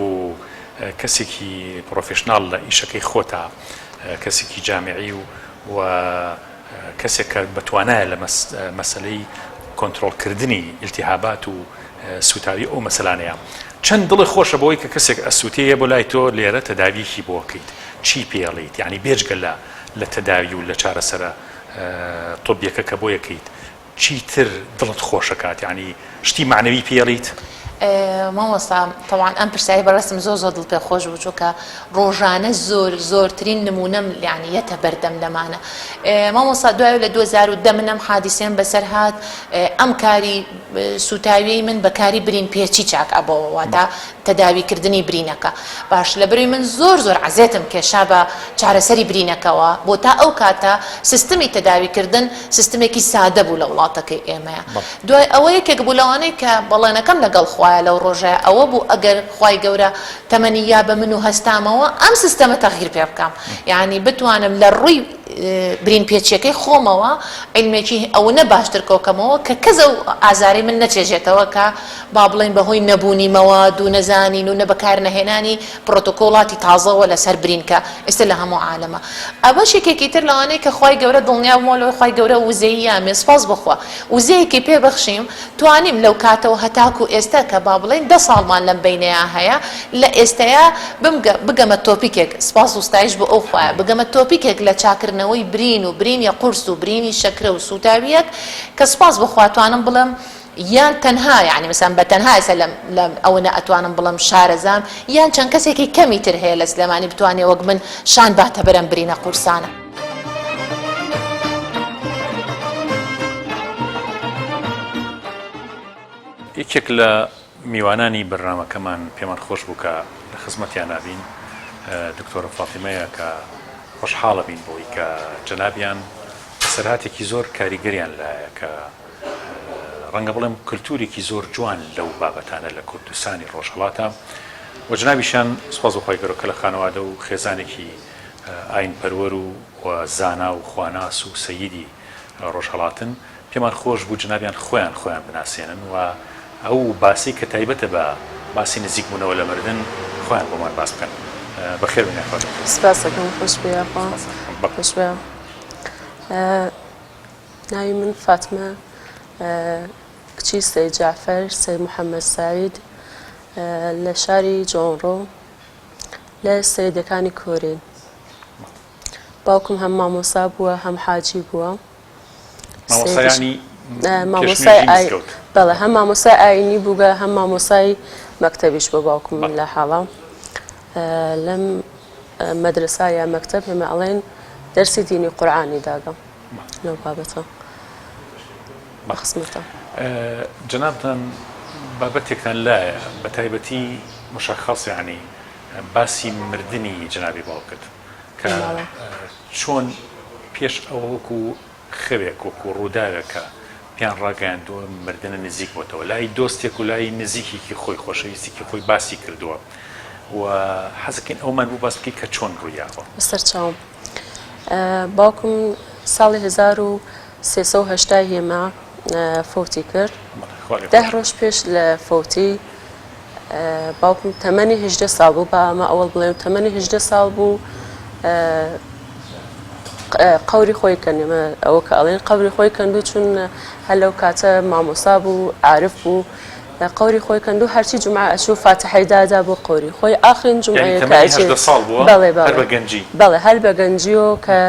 کەسێکی professional لە ئیشەکەی خۆتا کەسێکی جامیعی و و کەسێک کە بەتوانایە لە مەسەلەی کۆنترۆڵکردنی ئیلتیهابات و سوتاوی ئەو مەسەلانەیە چەند دڵی خۆشە بۆی کە کەسێک ئەسووتەیە بۆ لای تۆ لێرە تەداویکی بۆکەیت چی پێڵیت یعنی بێجگە لە لە تەداوی و لە چارەسەرە طبیەکە کە بۆ یەکەیت چیتر دڵت خۆشەکات یانی شتی مەعنەوی پێڵیت؟ مامۆستا تەوان ئەم پرسیاری بەڕێزتم زۆر زۆر دڵ پێ خۆش بوو چونکە ڕۆژانە زۆر زۆرترین نمونەم یانی یەتە بەردەم لەمانە مامۆستا دوای لە 2010 من ئەم حادیسەیەم بەسەر هات ئەم کاری سوتاویەی من بە کاری برین پێچی چاک ئەبەوە واتە تەداوی کردنی برینەکە باش لەبەروی من زۆر زۆر عەزێتم کێشا بە چارەسەری برینەکەوە بۆ تا ئەو کاتە سیستمی تەداوی کردن سیستمێکی سادە بوو لە وڵاتەکەی ئێمەیە دوای ئەوە یەکێک بوو لەوانەی کە بەڵێنەکەم لەگەڵ خوایە لەو ڕۆژەیە ئەوە بوو ئەگەر خوای گەورە تەمەنی یا بە من و هەستامەوە ئەم سیستەمە تەغییر پێ بکەم یعنی بتوانم لە ڕووی برین پێچیەکەی خۆمەوە عیلمێکی ئەونە باشتر کۆکەمەوە کە کەس ئەو ئازارەی من نەچێژێتەوە کە با بڵێین بەهۆی نەبوونی مەواد و نەزانین و نەبەکارنەهێنانی پڕۆتۆکۆڵاتی تازەوە لەسەر برین کە ئێستا لە هەموو عالەمە ئەوەش یەکێکی تر لەوانەی کە خوای گەورە دڵنیا بوومەوە لەوەی خوای گەورە وزەی یامێ سوپاس بۆ خوا وزەیەکی پێ بەخشیم توانیم لەو کاتەوە هەتاکو ئێستا کە با بڵێین دە ساڵمان لەم بەینەیا هەیە لە ئێستەیا بمگە بگەمە تۆپیکێک سوپاس و ستایش بۆ ئەو خوایە بگەمە تۆپیکێک لە چاکردنەوەی برین و برینی قورس و برینی شەکرە و سووتاوییەک کە سوپاس بۆ خوا توانم بڵێم یان تەنها یانی مەسەلەن بە تەنها ئێستا لەم لەم ئەوەنە ئەتوانم بڵێم شارەزام یان چەند کەسێکی کەمی تر هەیە لە سلێمانی بتوانێ وەک من شان باتە بەرەم برینە قورسانە. یەکێک لە میوانانی بەرنامەکەمان پێمان خۆش بوو کە لە خزمەتیانا بین دکتۆرە فاتیمەیە کە خۆشحاڵە بین بەوەی کە جەنابیان بەسەرهاتێکی زۆر کاریگەریان لایە کە ڕەنگە بڵێم کلتورێکی زۆر جوان لەو بابەتانە لە کوردستانی ڕۆژهەڵاتە و جنابیشیان سوپاس بۆ خوای گەورە کە لە خانەوادە و خێزانێکی ئاین پەروەر و و زانا و خواناس و سەیدی ڕۆژهەڵاتن پێمان خۆش بوو جنابیان خۆیان خۆیان بناسێنن و ئەو باسی کە تایبەتە بە باسی نزیک بوونەوە لە مردن خۆیان بۆمان باس بکەن بەخێر بێن یاخوا دکتۆر. سپاسەکەم خۆش بێ یاخوا خۆش بێ. ناوی من فاتمە کچی سەید جەعفەر سەید محەممەد سەعید لە شاری جۆنڕۆ لە سەیدەکانی کۆرین باوکم هەم مامۆسا بووە هەم حاجی بووە مامۆسای بەڵێ هەم مامۆسای ئاینی بووگە هەم مامۆسای مەکتەبیش بۆ باوکم لە حاڵە لەم مەدرسا یا مەکتەب هێمە ئەڵێن دەرسی دینی قورعانی داگە لەو بابەتە بەخزمەتە. جەنابتان بابەتێکتان لایە بە تایبەتی مشخص یانی باسی مردنی جەنابی باوکت کە چۆن پێش ئەوە وەکو خەوێک وەکو ڕووداوێک کە پێیان ڕاگەیاندووە مردنە نزیک بۆتەوە لای دۆستێک و لای نزیکێکی خۆی خۆشەویستێکی خۆی باسی کردووە و حەزەکەین ئەومان بوو باس بکەی کە چۆن ڕوویاوە. بەسەرچاوم. باوکم ساڵی 1380 هێما فەوتی کرد ده ڕۆژ پێش لە فەوتی باوکم تەمەنی هەژدە ساڵ بوو با ئەمە ئەوەڵ بڵێم تەمەنی هەژدە ساڵ بوو. قەوری خۆی کەن ئێمە ئەوە کە ئەڵێن قەوری خۆی کەندوو چون هەر لەو کاتە مامۆسا بوو عارف بوو قەوری خۆی کەندوو هەرچی جومعە ئەچوو فاتحەی دادا بۆ قەوری خۆی ئاخرین یانی جومعەیە کە تەمەنی ئەچێ 18 ساڵ بووە بەڵێ هەر بەڵێ بە گەنجی. بەڵێ هەر بە گەنجیەوە کە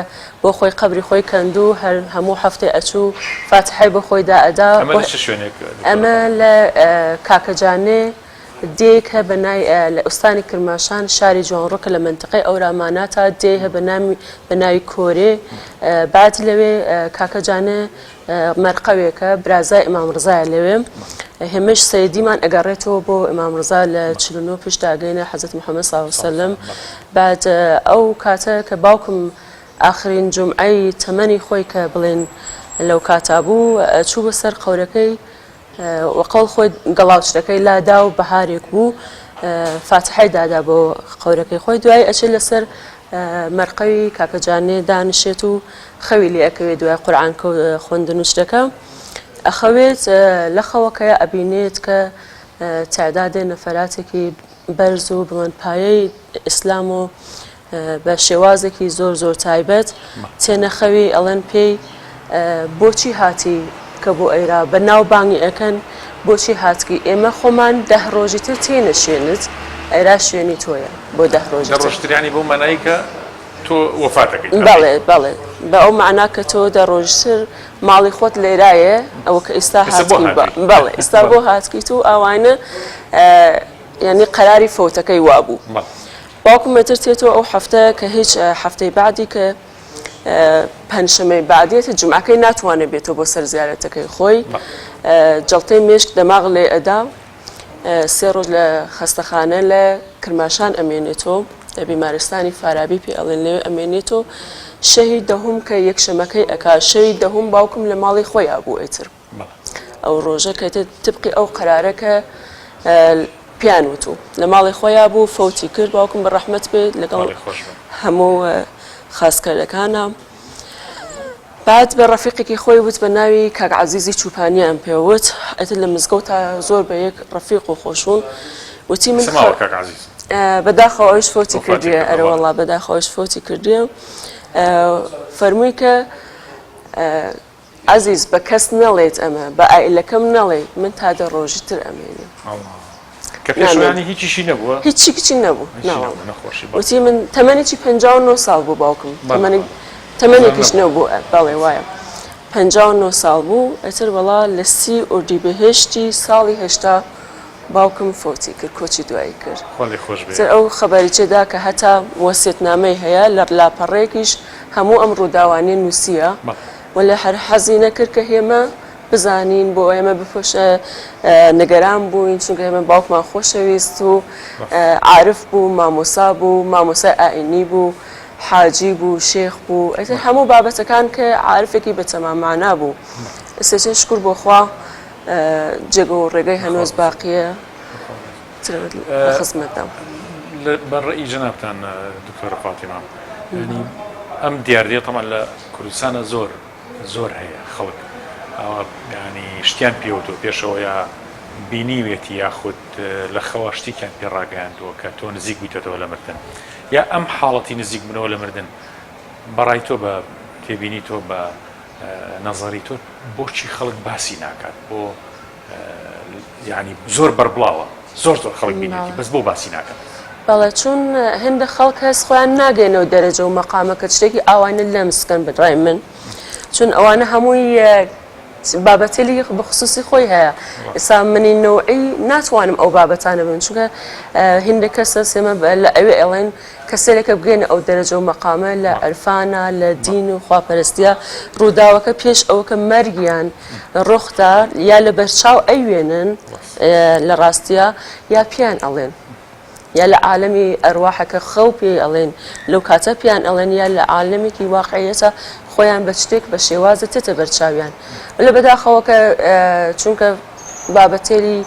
بۆ خۆی قەبری خۆی کەندوو هەر هەموو هەفتەی ئەچوو فاتحەی بۆ خۆی دائەدا ئەمە بۆ لە چ شوێنێک دکتۆرە ئەمە فاتیمە؟ لە کاکەجانێ دێیەک هە بە نای لە ئوستانی کرماشان شاری جوانڕۆ کە لە مەنتقەی ئەوراماناتا دێ هە بە نامی بە ناوی کۆرێ بعد لەوێ کاکە جانێ مەرقەوێکە برازای ئیمام ڕزایە لەوێ هێمەش سەیدیمان ئەگەڕێتەوە بۆ ئیمام ڕزا لە 49 پشت داگەینە حەزرەت محەممەد صلی الله علیه وسلم بعد ئەو کاتە کە باوکم ئاخرین جومعەی تەمەنی خۆی کە بڵێن لەو کاتا بوو چوو بە سەر قەورەکەی وە قەوڵ خۆی گەڵاوچرەکەی لادا و بەهارێک بوو فاتحەی دادا بۆ قەورەکەی خۆی دوای ئەچێت لەسەر مەرقەوی کاکە جانێ دانیشێت و خەوی لێ ئەکەوێت دوای قورعان خوێندن و شتەکە ئەخەوێت لە خەوەکەی ئەبینێت کە تعدادێ نەفەراتێکی بەرز و بڵند پایەی ئیسلام و بە شێوازێکی زۆر زۆر تایبەت تێنە خەوی ئەڵێن پێی بۆچی هاتی کە بۆ ئەیرا بە ناو بانگی ئەکەن بۆچی هاتکی ئێمە خۆمان دە ڕۆژی تر تێنە شوێنت ئەیرا شوێنی تۆیە بۆ دە ڕۆژی دە ڕۆژتر یانی بەو مانایی کە تۆ وەفاتەکەیت بەڵێ بەڵێ بە ئەو مەعنا کە تۆ دە ڕۆژتر ماڵی خۆت لێرایە ئەوە کە ئیستا هاتکی بەڵێ ئیستا بۆ هاتکیت و ئەوانە یانی قەراری فەوتەکەی وابوو باوکم ئیتر تێتەوە ئەو هەفتە کە هیچ هەفتەی بەعدی کە پەنجشەمەی بەعدیەتە جومعەکەی ناتوانێت بێتەوە بۆ سەر زیارەتەکەی خۆی جەڵتەی مێشک دەماغ لێ ئەدا سێ ڕۆژ لە خەستەخانە لە کرماشان ئەمێنێتەوە لە بیمارستانی فارابی پێ ئەڵێن لەوێ ئەمێنێتەوە شەهی دەهوم کە یەکشەمەکەی ئەکا شەوی دەهوم باوکم لە ماڵی خۆیا بوو ئیتر ئەو ڕۆژە کە تبقی ئەو قەرارە کە پیان وتوو لە ماڵی خۆیا بوو فەوتی کرد باوکم بە ڕەحمەت بێت لەگەڵ هەموو خاسکەرەکانە بعد بە ڕەفیقێکی خۆی وت بە ناوی کاک عەزیزی چوپانیان پێوت ئەتر لە مزگەوت زۆر بە یەک ڕەفیق و خۆشون وتی من بەداخەوە ئەویش فەوتی کردیە ئەرەوەڵا بەداخەوەش فەوتی کردیە فەرمووی کە عەزیز بە کەس نەڵێیت ئەمە، بە عائیلەکەم نەڵێیت، من تا دە ڕۆژی تر ئەمێنم. کە پێشوانی هیچیشی نەبووە؟ هیچی کچی نەبوو. نەخۆشی. وتی من تەمەنێکی 59 ساڵ بوو باوکم. تەمەنی تەمەنێکیش نەبوو بەڵێ وایە. 59 ساڵ بوو ئیتر وەڵا لە سی ئوردیبهێشتی ساڵی هەشتا باوکم فەوتی کرد کۆچی دوایی کرد. خوا لێی خۆش بێ. تر ئەو خەبەریچە دا کە هەتا وەسیەتنامەی هەیە لە لاپەڕەیەکیش هەموو ئەم ڕووداوانەی نووسیە وەلێ هەر حەزی نەکرد کە هێمە بزانین بۆ ئێمە بپۆشە نگەران بووین چونکە ئێمە باوکمان خۆشەویست و عارف بوو مامۆسا بوو مامۆسای ئائینی بوو حاجی بوو شێخ بوو ئیتر هەموو بابەتەکان کە عارفێکی بە تەمام مانا بوو ئێستا شکر بۆ خوا جێگە و ڕێگەی هەنۆز باقیە لە خزمەتدام. بە ڕەئی جەنابتان دکتۆرە فاتیمە یانی ئەم دیاردەیە تەبعەن لە کوردستانە زۆر زۆر هەیە خەڵک ئاوا یانی شتیان پێوتوە پێشەوە یا بینیوێتی یاخود لە خەوا شتێکیان پێ ڕاگەیاندووە کە تۆ نزیک بوویتەوە لە مردن یا ئەم حاڵەتی نزیک بوونەوە لە مردن بەڕای تۆ بە تێبینی تۆ بە نەزەری تۆ بۆچی خەڵک باسی ناکات بۆ یعنی زۆر بەربڵاوە زۆر زۆر خەڵک بینێتی بەس بۆ باسی ناکەن بەڵێ چون هەندە خەڵک هەست خۆیان ناگەینەوە دەرەجە و مەقامە کە شتێکی ئاوانە لەمسکەن بەڕای من چون ئەوانە هەمووی بابەتێلی بەخصوصی خۆی هەیە ئێستا منی نەوعی ناتوانم ئەو بابەتانە بن چونکە هندێک کەسە سێمە لە ئەوێ ئەڵێن کەسێکە بگەینە ئەو دەرەجە و مەقامە لە عرفانە لە دین و خواپەرستیا ڕووداوەکە پێش ئەوە کە مەرگیان ڕۆخدا یا لە بەرچاو ئەیوێنن لە ڕاستیا یا پیان ئەڵێن یا لە عالەمی ئەرواحەکە خەو پێی ئەڵێن لەو کاتە پیان ئەڵێن یا لە عالەمێکی واقعیەتە خۆیان بە شتێک بە شێوازە تێتە بەرچاویان لە بەداخەوە کە چونکە بابەتێلی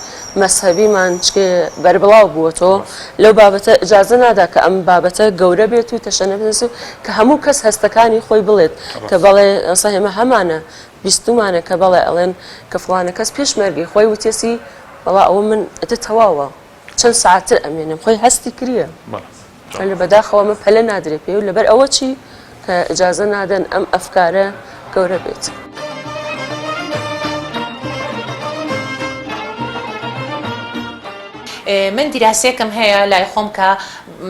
مەزهەبیمان چکێ بەربڵاو بووەتەوە لەو بابەتە ئیجازە نادا کە ئەم بابەتە گەورە بێت و تەشەنە بنێت و کە هەموو کەس هەستەکانی خۆی بڵێت کە بەڵێ ئەسا ئێمە هەمانە بیستومانە کە بەڵێ ئەڵێن کە فڵانە کەس پێش مەرگی خۆی وتێسی وەڵا ئەوە من ئەتە تەواوە چەند ساعتتر ئەمێنم خۆی هەستی کریە لە بەداخەوە ئەمە پەلە نادرێ پێ و لەبەر ئەوە چی؟ کە ئیجازە نادەن ئەم ئەفکارە گەورە بێت. من دیراسەیەکم هەیە لای خۆم کە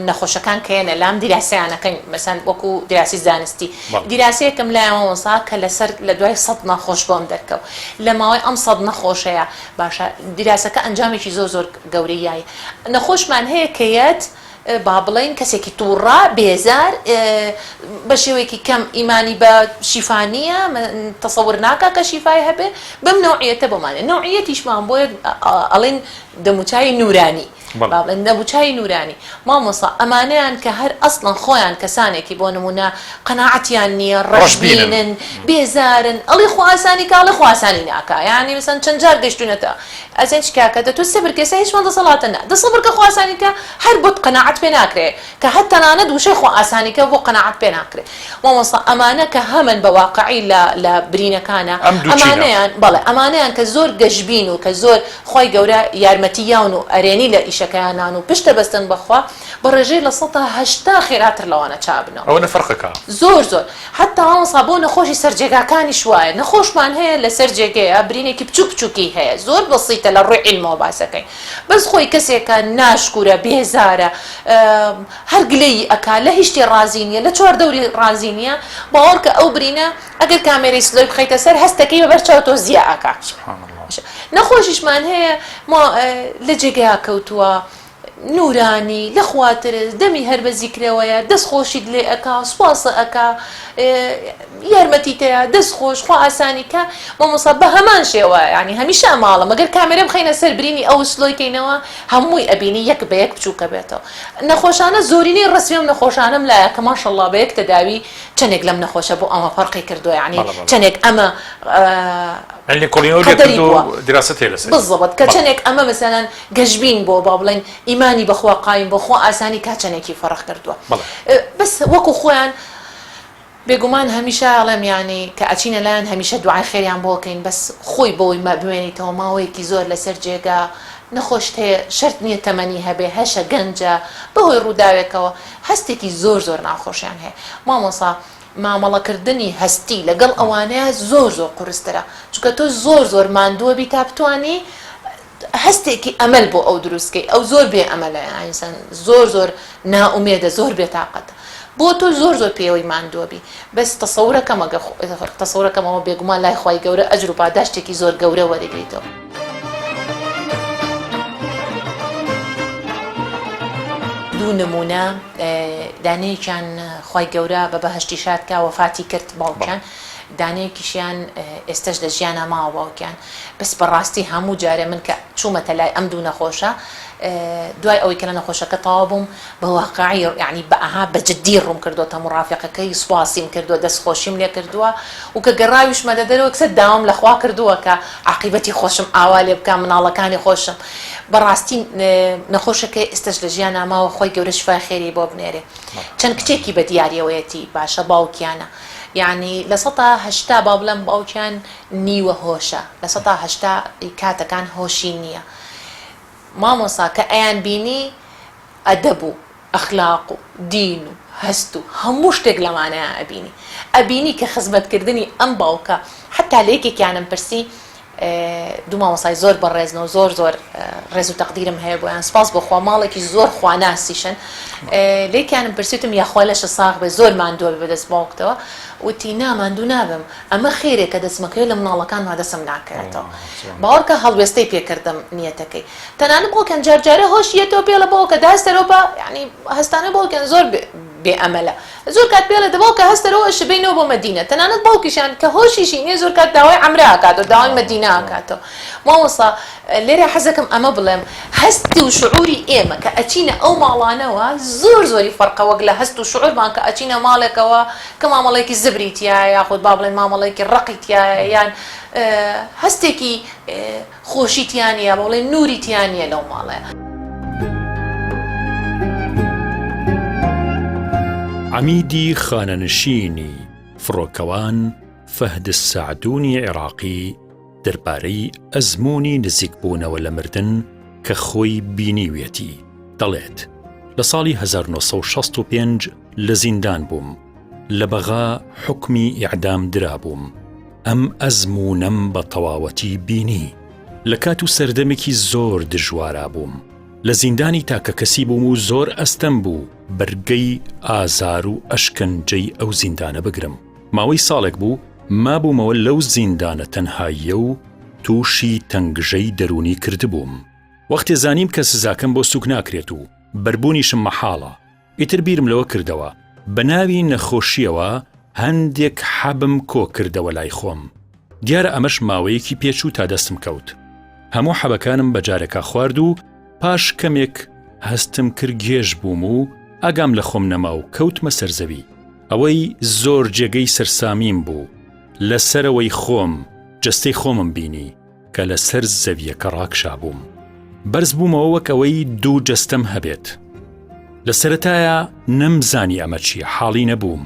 نەخۆشەکان کە یەنە لام دیراسەیان ئەکەین مەسەن وەکو دیراسی زانستی دیراسەیەکم لای مامۆستا کە لەسەر لە دوای سەد نەخۆش بۆم دەرکەوت لە ماوەی ئەم سەد نەخۆشەیە باشە دیراسەکە ئەنجامێکی زۆر زۆر گەورەی یای نەخۆشمان هەیە کە یەت با بڵێین کەسێکی تووڕە، بێزار، بە شێوەیەکی کەم ئیمانی بە شیفا نییە، تەسەور ناکا کە شیفای هەبێ، بەم نەوعیەتە بۆمان هەیە. نەوعیەتیشمان بۆیە ئەڵێن دەموچاوی نوورانی. با بڵێن دەموچاوی نوورانی. مامۆستا ئەمانەیان کە هەر ئەسڵەن خۆیان کەسانێکی بۆ نموونە قەناعەتیان نییە، ڕەشبینن، بێزارن، ئەڵێ خوا ئاسانی کا، ئەڵێ خوا ئاسانی ناکا. یانی مەسەن چەند جار گەیشتوونەتە ئەزانی چی کاکە دە تۆ سەبر کە ئێستا هیچمان دەسەڵاتە نا دە سەبر کە خوا ئاسانی کە هەر بۆت قەناعەت پێ ناکرێ کە هەر تەنانەت وشەی خوا ئاسانی کە بۆ قەناعەت پێ ناکرێ مامۆستا ئەمانە کە هەمن بە واقعی لە لە برینەکانە ئەم دوو چینە. ئەمانەیان بەڵێ ئەمانەیان کە زۆر گەشبین و کە زۆر خوای گەورە یارمەتی یاون و ئەرێنی لە ئیشەکەیانان و پشتە بەستن بە خوا بە ڕێژەی 80% خێراتر لەوانە چابنەوە. ئەوەنە فەرقەکە. زۆر زۆر حەتتا مامۆستا بۆ نەخۆشی سەر جێگاکانیش وایە نەخۆشمان هەیە لەسەر جێگەیە برینێکی بچوک بچوکی هەیە زۆر بەسیتە لە ڕووی عیلمەوە باسەکەین بەس خۆی کەسێکە ناشکورە بێزارە هەر گلەیی ئەکا لە هیچ شتێ ڕازی نییە لە چواردەوری ڕازی نییە باوەڕکە ئەو برینە ئەگەر کامێرەی slow ی بخەیتە سەر هەستەکەی بە بەر چاو تۆ زیا ئەکا سبحان اللە. نەخۆشیشمان هەیە ما لە جێگەیا کەوتووە نورانی، لە خوا ترس، دەمی هەر بە زیکرەوەیە، دەست خۆشیت لێ ئەکا، سوپاست ئەکا، یارمەتیتەیا، دەست خۆش، خوا ئاسانی کا، مامۆستا بە هەمان شێوە یانی هەمیشە ئەمە ئەڵێم ئەگەر کامێرە بخەینە سەر برینی ئەو slow ی کەینەوە هەمووی ئەبینی یەک بە یەک بچووکە بێتەوە نەخۆشانە زۆرینەی ڕەسمی ئەم نەخۆشانەم لایە کە ماشەڵڵا بە یەک تەداوی چەنێک لەم نەخۆشە بۆ ئەمە فەرقی کردووە یانی بەڵێ بەڵێ. چەنێک ئەمە یانی لێکۆڵینەوە لێ قەدەری کردووە بووە و دیراسەت هەیە لەسەری. بالضبط کە بەڵێ. چەنێک ئەمە مەسەلەن گەشبین بۆ با بڵێین ئیمانی بەخوا قایم بۆ خوا ئاسانی کا چەنێکی فەرق کردووە بەڵێ. بەس وەکو خۆیان بێگومان هەمیشە ئەڵێم یانی کە ئەچینە لایان هەمیشە دوعای خێریان بۆ کەین بەس خۆی بۆی مە بمێنیتەوە ماوەیەکی زۆر لەسەر جێگا نەخۆشت هەیە شەرت نییە تەمەنی هەبێ هەشە گەنجە بەهۆی ڕووداوێکەوە هەستێکی زۆر زۆر ناخۆشیان هەیە مامۆسا مامەڵەکردنی هەستی لەگەڵ ئەوانەیە زۆر زۆر قورسترە چونکە تۆ زۆر زۆر ماندووە بی تا بتانی هەستێکی ئەمەل بۆ ئەو دروست کەی ئەو زۆر بێ ئەمەلە ئینسان زۆر زۆر نائومێدە زۆر بێتاقەتە بۆ تۆ زۆر زۆر پێوەی ماندووە بی بەس تەسەورەکەم ئەگەر تەسەورەکەم ئەوە بێگومان لای خوای گەورە ئەجر و پاداشتێکی زۆر گەورە وەرەگریتەوە. دوو نمونە دانەیەکیان خوای گەورە بە بەهەشتی شاد کا وەفاتی کرد باوکیان دانەیەکیشیان ئێستەش لە ژیانا ماوە باوکیان بەس بەڕاستی هەموو جارێ من کە چوومەتە لای ئەم دوو نەخۆشە دوای ئەوەی کە لە نەخۆشەکە تەواو بووم بە واقعی یعنی بە ئەها بە جدی ڕووم کردووەتە مڕافقەکەی سوپاسیم کردووە دەست خۆشیم لێ کردووە و کە گەڕاویشمە لە دەرەوە کسە داوام لە خوا کردووە کە عاقیبەتی خۆشم ئاوا لێ بکا مناڵەکانی خۆشم بەڕاستی نەخۆشەکەی ئێستەش لە ژیانا ماوە خوای گەورە شفای خێری بۆ بنێرێ چەند کچێکی بە دیاریەوەیەتی باشە باوکیانە یعنی 80% با بڵێم باوکیان نیوە هۆشە 80% کاتەکان هۆشی نییە مامۆسا کە ئەیان بینی ئەدەب و ئەخلاق و دین و هەست و هەموو شتێک لەمانەیا ئەبینی ئەبینی کە خزمەتکردنی ئەم باوکە حەتا لە یەکێکیانم پرسی دوو مامۆستای زۆر بەڕێزن و زۆر زۆر ڕێز و تەقدیرم هەیە بۆیان سپاس بۆ خوا ماڵێکی زۆر خواناسیشن لێکیانم پرسیتم یاخوا لەشە ساغ بێ زۆر ماندووە بێ بەدەست باوکتەوە وتی نا ماندوو نابم ئەمە خێرێکە دەستمەکەوێت لە مناڵەکانما دەسم ناکەوێتەوە باوەڕکە هەڵوێستەی پێکردم نیەتەکەی تەنانەت باوکیان جار جارە هۆشی یەتەوە پێڵە باوکە دە هەستەرەوە بە یانی هەستانەوەی باوکیان زۆر بێ ئەمەلە زۆر کات پێڵێ دە باوکە هەستەرەوە ئەشبەینەوە بۆ مەدینە تەنانەت باوکیشیان کە هۆشیشی نییە زۆر کات داوای عەمرە ئەکاتەوە داوای مەدینە ئەکاتەوە مامۆستا لێرە حەزەکەم ئەمە بڵێم هەست و شعوری ئێمە کە ئەچینە ئەو ماڵانەوە زۆر زۆری فەرقە وەک لە هەست و شعورمان کە ئەچینە ماڵێکەوە کە مامەڵەیەکی زبری تیایە یاخود با بڵێن مامەڵەیەکی ڕەقی تیایە یان هەستێکی خۆشی تیا نییە، با بڵێین نووری تیا نییە لەو ماڵەیا. عەمیدی خانەنشینی فڕۆکەوان فەهد سەعدونی عێراقی دەربارەی ئەزموونی نزیکبوونەوە لە مردن کە خۆی بینیویەتی دەڵێت لە ساڵی 1965 لە زیندان بووم. لە بەغا حوکمی ئیعدام درابووم. ئەم ئەزموونەم بە تەواوەتی بینی. لە کات و سەردەمێکی زۆر دژوارا بووم. لە زیندانی تاکەکەسی بووم و زۆر ئەستەم بوو بەرگەی ئازار و ئەشکەنجەی ئەو زیندانە بگرم. ماوەی ساڵێک بوو مابوومەوە لەو زیندانە تەنهاییە و تووشی تەنگژەی دەروونی کردبووم. وەختێ زانیم کە سزاکەم بۆ سووک ناکرێت و بەربوونیشم مەحاڵە، ئیتر بیرم لەوە کردەوە بە ناوی نەخۆشییەوە هەندێک حەبم کۆ کردەوە لای خۆم. دیارە ئەمەش ماوەیەکی پێچوو تا دەستم کەوت. هەموو حەبەکانم بە جارێکا خوارد و پاش کەمێک هەستم کرد گێژ بووم و ئاگام لە خۆم نەما و کەوتمە سەر زەوی. ئەوەی زۆر جێگەی سەرسامیم بوو، لە سەرەوەی خۆم جەستەی خۆمم بینی کە لەسەر زەویەکە ڕاکشابووم. بەرز بوومەوە وەک ئەوەی دوو جەستەم هەبێت. لە سەرەتایا نەمزانی ئەمە چییە، حاڵی نەبووم.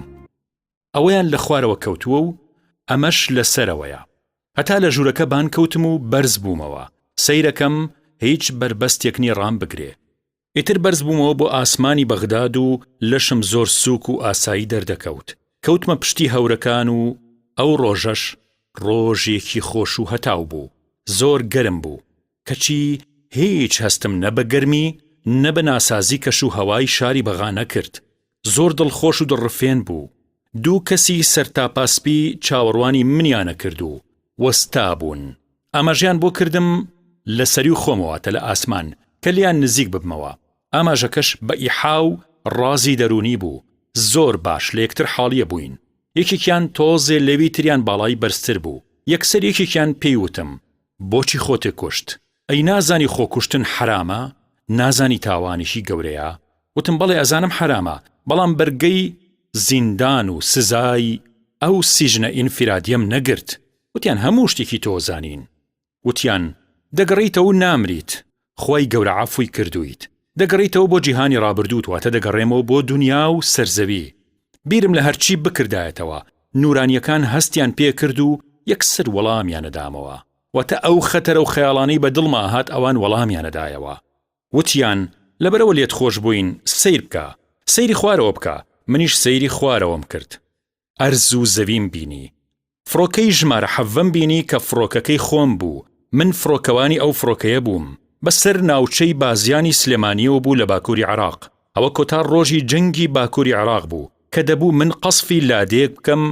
ئەوەیان لە خوارەوە کەوتووە و ئەمەش لە سەرەوەیە. هەتا لە ژوورەکە بان کەوتم و بەرز بوومەوە، سەیرەکەم هیچ بەربەستێک نییە ڕامبگرێ. ئیتر بەرز بوومەوە بۆ ئاسمانی بەغداد و لەشم زۆر سووک و ئاسایی دەردەکەوت. کەوتمە پشتی هەورەکان و ئەو ڕۆژەش ڕۆژێکی خۆش و هەتاو بوو. زۆر گەرم بوو. کەچی هیچ هەستم نە بە گەرمی نە بە ناسازی کەش و هەوای شاری بەغا نەکرد. زۆر دڵخۆش و دڵڕفێن بوو. دوو کەسی سەرتاپا سپی چاوەڕوانی منیانەکرد و وەستابوون. ئاماژەیان بۆ کردم لە سەروی خۆمەوە واتە لە ئاسمان کە لێیان نزیک ببمەوە. ئاماژەکەش بە ئیحا و ڕازی دەروونی بوو. زۆر باش لە یەکتر حاڵیە بووین. یەکێکیان تۆزێ لەوی تریان باڵای بەرزتر بوو. یەکسەر یەکێکیان پێی وتم، بۆچی خۆتێ کوشت؟ ئەی نازانی خۆکوشتن حەرامە؟ نازانی تاوانێکی گەورەیە؟ وتم بەڵێ ئەزانم حەرامە، بەڵام بەرگەی زیندان و سزای ئەو سیجنە ئینفیرادیەم نەگرت. وتیان هەموو شتێکی تۆ زانین. وتیان دەگەڕێیتەوە و نامریت، خوای گەورە عەفوی کردوویت، دەگەڕێیتەوە بۆ جیهانی ڕابردووت واتە دەگەڕێمەوە بۆ دونیا و سەرزەوی. بیرم لە هەرچی بکردایەتەوە، نورانیەکان هەستیان پێکرد و یەکسەر وەڵامیانەدامەوە. واتە ئەو خەتەرە و خەیاڵانەی بە دڵما ئەهات ئەوان وەڵامیانەدایەوە. وتیان، لەبەرئەوە لێت خۆش بووین، سەیر بکە، سەیری خوارەوە بکە، منیش سەیری خوارەوەم کرد. ئەرز و زەویم بینی. فڕۆکەی ژمارە حەڤەم بینی کە فڕۆکەکەی خۆم بوو، من فڕۆکەوانی ئەو فڕۆکەیە بووم. بە سەر ناوچەی بازیانی سلێمانییەوە بوو لە باکووری عێراق. ئەوە کۆتا ڕۆژی جەنگی باکووری عێراق بوو کە دەبوو من قەسفی لادێیەک بکەم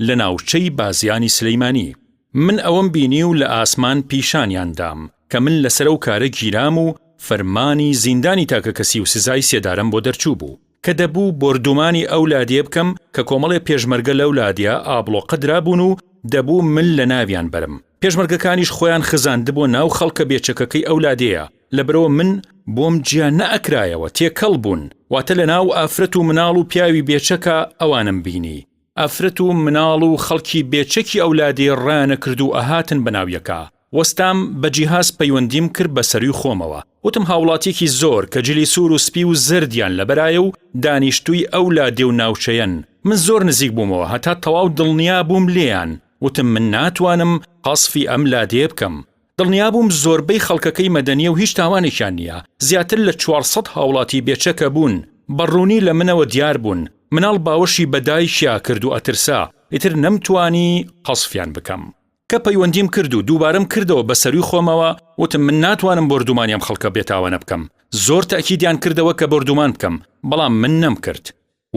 لە ناوچەی بازیانی سلیمانی. من ئەوەم بینی و لە ئاسمان پیشانیان دام کە من لەسەر ئەو کارە گیرام و فەرمانی زیندانی تاکەکەسی و سزای سێدارەم بۆ دەرچوو بوو کە دەبوو بۆردومانی ئەو لادێیە بکەم کە کۆمەڵێ پێشمەرگە لەو لادێیە ئابڵۆقە درابوون و دەبوو من لە ناویان بەرم. پێشمەرگەکانیش خۆیان خزاندبووە ناو خەڵکە بێچەکەکەی ئەو لادێیە، لەبەرئەوە من بۆم جیا نەئەکرایەوە، تێکەڵ بوون، واتە لە ناو ئافرەت و مناڵ و پیاوی بێچەکا ئەوانم بینی. ئافرەت و مناڵ و خەڵکی بێچەکی ئەو لادێیە ڕایانەکرد و ئەهاتن بە ناو یەکا. وەستام، بە جیهاز پەیوەندیم کرد بە سەروی خۆمەوە. وتم هاوڵاتیەکی زۆر کە جلی سوور و سپی و زەردیان لەبەرایە و دانیشتووی ئەو لادێ و ناوچەیەن. من زۆر نزیک بوومەوە هەتا تەواو دڵنیا بووم لێیان. وتم من ناتوانم قەسفی ئەم لادێیە بکەم. دڵنیابووم زۆربەی خەڵکەکەی مەدەنیە و هیچ تاوانێکیان نییە، زیاتر لە 400 هاوڵاتی بێچەکە بوون، بە ڕوونی لە منەوە دیار بوون، مناڵ باوەشی بە دایکیا کرد و ئەترسا، ئیتر نەمتوانی قەسفیان بکەم. کە پەیوەندیم کرد و دووبارەم کردەوە بە سەروی خۆمەوە، وتم من ناتوانم بۆردومانی ئەم خەڵکە بێتاوانە بکەم، زۆر تەئکیدیان کردەوە کە بۆردومان بکەم، بەڵام من نەمکرد.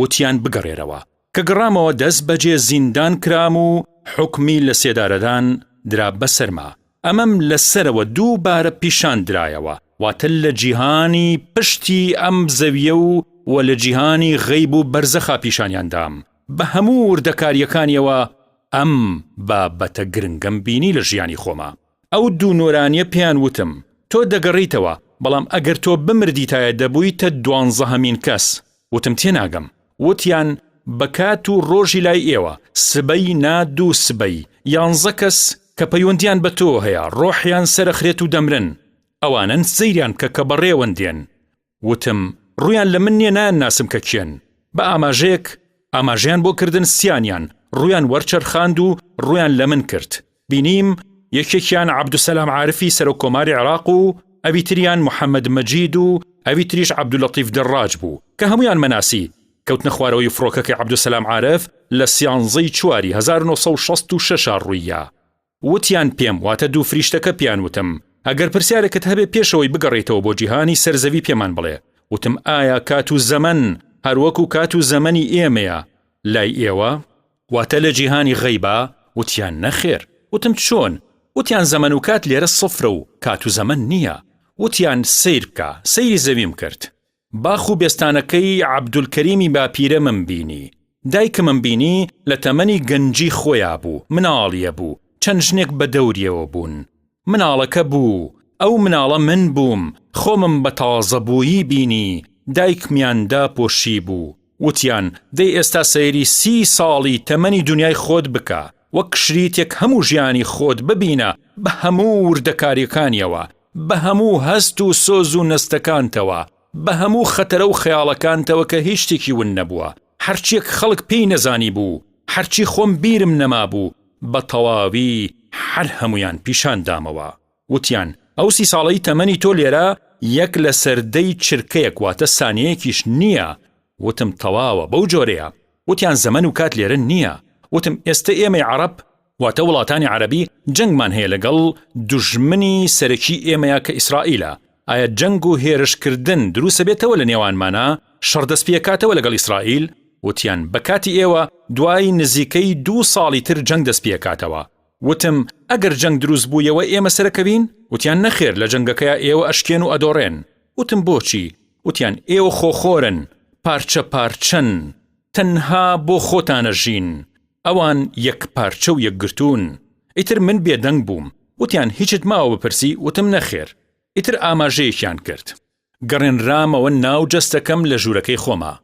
وتیان بگەڕێرەوە. کە گەڕامەوە دەست بەجێ زیندان کرام و حوکمی لە سێدارەدان درا بەسەرما. ئەمەم لە سەرەوە دووبارە پیشان درایەوە، واتە لە جیهانی پشتی ئەم زەویە و و لە جیهانی غەیب و بەرزەخا پیشانیان دام، بە هەموو وردەکارییەکانیەوە ئەم بابەتە گرنگەم بینی لە ژیانی خۆما. ئەو دوو نۆرانیە پێیان وتم، تۆ دەگەڕێیتەوە، بەڵام ئەگەر تۆ بمردیتایە دەبوویتە دوانزەهەمین کەس. وتم تێناگەم. وتیان بە کات و ڕۆژی لای ئێوە، سبەی نا دوو سبەی، یانزە کەس کە پەیوەندیان بە تۆوە هەیە ڕۆحیان سەرەخرێت و دەمرن. ئەوانەن سەیریان بکە کە بەڕێوەن دێن. وتم ڕوویان لە من نییە نایانناسم کە کێن. بە ئاماژەیەک ئاماژەیان بۆ کردن سیانیان ڕوویان وەرچەرخاند و ڕوویان لە من کرد. بینیم یەکێکیان عەبدولسەلام عارفی سەرۆک کۆماری عێراق و ئەوی تریان محەمەد مەجید و ئەوی تریش عەبدولەتیف دەڕاج بوو کە هەموویان مەناسی. کەوتنە خوارەوەی فڕۆکەکەی عەبدولسەلام عارف. لە سیانزەی چواری 1966 ڕووییا. وتیان پێم، واتە دوو فریشتەکە پێیان وتم، ئەگەر پرسیارێکت هەبێ پێش ئەوەی بگەڕێیتەوە بۆ جیهانی سەر زەوی پێمان بڵێ، وتم ئایا کات و زەمەن هەروەکو کات و زەمەنی ئێمەیە لای ئێوە؟ واتە لە جیهانی غەیبا؟ وتیان نەخێر، وتم چۆن؟ وتیان زەمەن و کات لێرە سفرە و کات و زەمەن نییە، وتیان سەیر بکە، سەیری زەویم کرد، باخ و بێستانەکەی عەبدولکەریمی باپیرەمم بینی، دایکمم بینی لە تەمەنی گەنجی خۆیا بوو، مناڵیە بوو، چەند ژنێک بە دەوریەوە بوون. مناڵەکە بوو، ئەو مناڵە من بووم، خۆمم بە تازەبوویی بینی، دایکمیان داپۆشیبوو. وتیان، دەی ئێستا سەیری سی ساڵی تەمەنی دونیای خۆت بکە، وەک شریتێک هەموو ژیانی خۆت ببینە بە هەموو وردەکارییەکانیەوە، بە هەموو هەست و سۆز و نەستەکانتەوە، بە هەموو خەتەرە و خەیاڵەکانتەوە کە هیچ شتێکی ون نەبووە، هەرچیەک خەڵک پێی نەزانیبوو، هەرچی خۆم بیرم نەمابوو، بە تەواوی هەر هەموویان پیشان دامەوە. وتیان، ئەو سی ساڵەی تەمەنی تۆ لێرە یەک لەسەر دەی چرکەیەک واتە سانیەیەکیش نییە. وتم، تەواوە، بەو جۆرەیە. وتیان، زەمەن و کات لێرە نییە. وتم، ئێستە ئێمەی عەڕەب واتە وڵاتانی عەرەبی جەنگمان هەیە لەگەڵ دوژمنی سەرەکی ئێمەیا کە ئیسرائیلە، ئایا جەنگ و هێرشکردن دروسەبێتەوە لە نێوانمانا، شەڕ دەستپێکاتەوە لەگەڵ ئیسرائیل؟ وتیان بە کاتی ئێوە دوای نزیکەی دوو ساڵی تر جەنگ دەستپێکاتەوە. وتم ئەگەر جەنگ دروست بوویەوە ئێمە سەرەکەوین؟ وتیان نەخێر لە جەنگەکەیا ئێوە ئەشکێن و ئەدۆڕێن. وتم بۆچی؟ وتیان ئێوە خۆخۆرن، پارچە پارچەن، تەنها بۆ خۆتان ئەژین، ئەوان یەکپارچە و یەکگرتوون. ئیتر من بێدەنگ بووم. وتیان هیچت ماوە بپرسی؟ وتم نەخێر. ئیتر ئاماژەیەکیان کرد. گەڕێنرامەوە ناو جەستەکەم لە ژوورەکەی خۆما.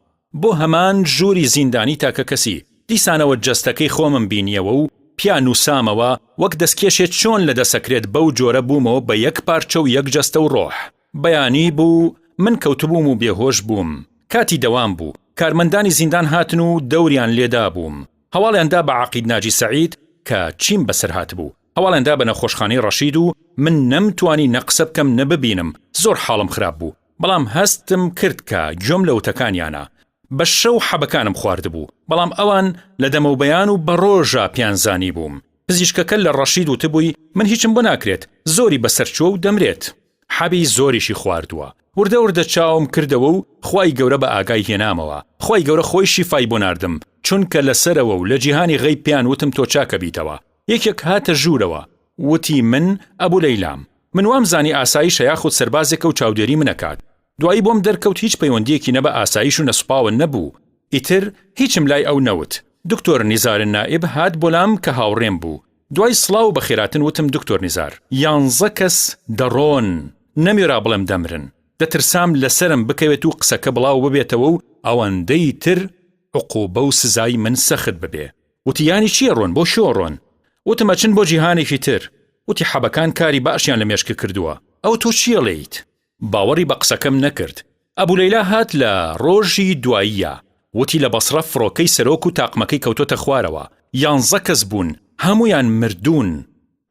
بۆ هەمان ژووری زیندانی تاکەکەسی. دیسانەوە جەستەکەی خۆمم بینییەوە و پیا نووسامەوە وەک دەستکێشێ چۆن لە دەسەکرێت بەو جۆرە بوومەوە بە یەک پارچە و یەک جەستە و ڕۆح. بەیانی بوو، من کەوتبووم و بێهۆش بووم. کاتی دەوام بوو. کارمەندانی زیندان هاتن و دەوریان لێ دابووم. هەواڵیان دا بە عەقید ناجی سەعید کە چیم بەسەر هاتبوو. هەواڵیان دا بە نەخۆشخانەی ڕەشید و من نەمتوانی نە قسە بکەم نە ببینم. زۆر حاڵم خراپ بوو. بەڵام هەستم کرد کە گوێم لە وتەکانیانە. بە شەو حەبەکانم خواردبوو. بەڵام ئەوان لە دەمەوبەیان و بە ڕۆژا پێیان زانیبووم. پزیشکەکە لە ڕەشید وتبووی من هیچم بۆ ناکرێت، زۆری بەسەر چووە و دەمرێت. حەبی زۆریشی خواردووە. وردە وردە چاوم کردەوە و خوای گەورە بە ئاگای هێنامەوە. خوای گەورە خۆی شیفای بۆ ناردم، چونکە لە سەرەوە و لە جیهانی غەیب پێیان وتم تۆ چاکەبیتەوە. یەکێک هاتە ژوورەوە وتی من ئەبو لەیلام. من وام زانی ئاسایشە یاخود سەربازێکە و چاودێری من ئەکات. دوایی بۆم دەرکەوت هیچ پەیوەندییەکی نە بە ئاسایش و نە سوپاوە نەبوو. ئیتر هیچم لای ئەو نەوت. دکتۆر نیزار نائیب هات بۆلام کە هاوڕێم بوو. دوای سڵاو و بەخێراتن وتم دکتۆر نیزار. یانزە کەس دەڕۆن، نەموێرا بڵێم دەمرن. دەترسام لەسەرم بکەوێت و قسەکە بڵاو ببێتەوە و ئەوەندەی تر عقوبە و سزای من سەخت ببێ. وتی یانی چی ئەڕۆن، بۆ کوێ ئەڕۆن؟ وتم ئەچن بۆ جیهانێکی تر. وتی حەبەکان کاری باشیان لە مێشکت کردووە. ئەوە تۆ چی ئەڵێیت؟ باوەڕی بە قسەکەم نەکرد. ئەبو لەیلا هات لە ڕۆژی دواییا وتی لە بەسڕە فڕۆکەی سەرۆک و تاقمەکەی کەوتۆتە خوارەوە، یانزە کەس بوون، هەموویان مردوون.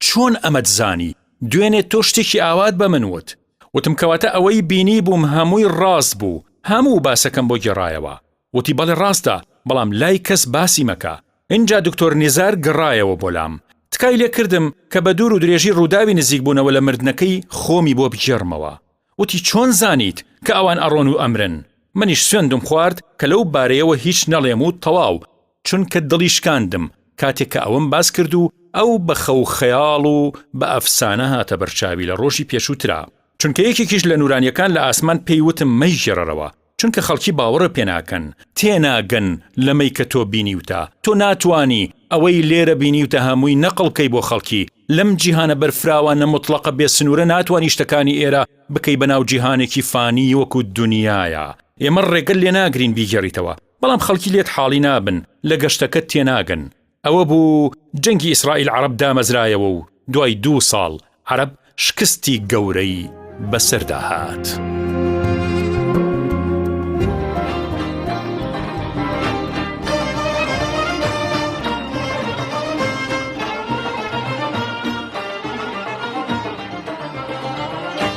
چۆن ئەمەت زانی؟ دوێنێ تۆ شتێکی ئاوات بە من وت. وتم کەواتە ئەوەی بینیبووم هەمووی ڕاست بوو، هەموو باسەکەم بۆ گێڕایەوە. وتی بەڵێ ڕاستە، بەڵام لای کەس باسی مەکە. ئینجا دکتۆر نیزار گەڕایەوە بۆ لام. تکای لێ کردم کە بە دوور و درێژی ڕووداوی نزیکبوونەوە لە مردنەکەی خۆمی بۆ بگێڕمەوە. وتی چۆن زانیت کە ئەوان ئەڕۆن و ئەمرن؟ منیش سوێندم خوارد کە لەو بارەیەوە هیچ نەڵێم و تەواو، چونکە دڵی شکاندم کاتێک کە ئەوەم باس کرد و ئەو بە خەو خەیاڵ و بە ئەفسانە هاتە بەرچاوی لە ڕۆژی پێشووترا. چونکە یەکێکیش لە نوورانییەکان لە ئاسمان پێی وتم مەیگێڕەرەوە، چونکە خەڵکی باوەڕت پێ ناکەن، تێناگەن لەمەی کە تۆ بینیوتە، تۆ ناتوانی ئەوەی لێرە بینیوتە هەمووی نەقڵ کەی بۆ خەڵکی، لەم جیهانە بەرفراوانە موتڵەقە بێ سنوورە ناتوانی شتەکانی ئێرە بکەی بەناو جیهانێکی فانی وەکو دونیایا، ئێمە ڕێگەت لێ ناگرین بیگێڕیتەوە، بەڵام خەڵکی لێت حاڵی نابن، لە گەشتەکەت تێناگەن. ئەوە بوو جەنگی ئیسرائیل عەڕەب دامەزرایەوە و دوای دوو ساڵ عەرەب شکستی گەورەی بەسەردا هات.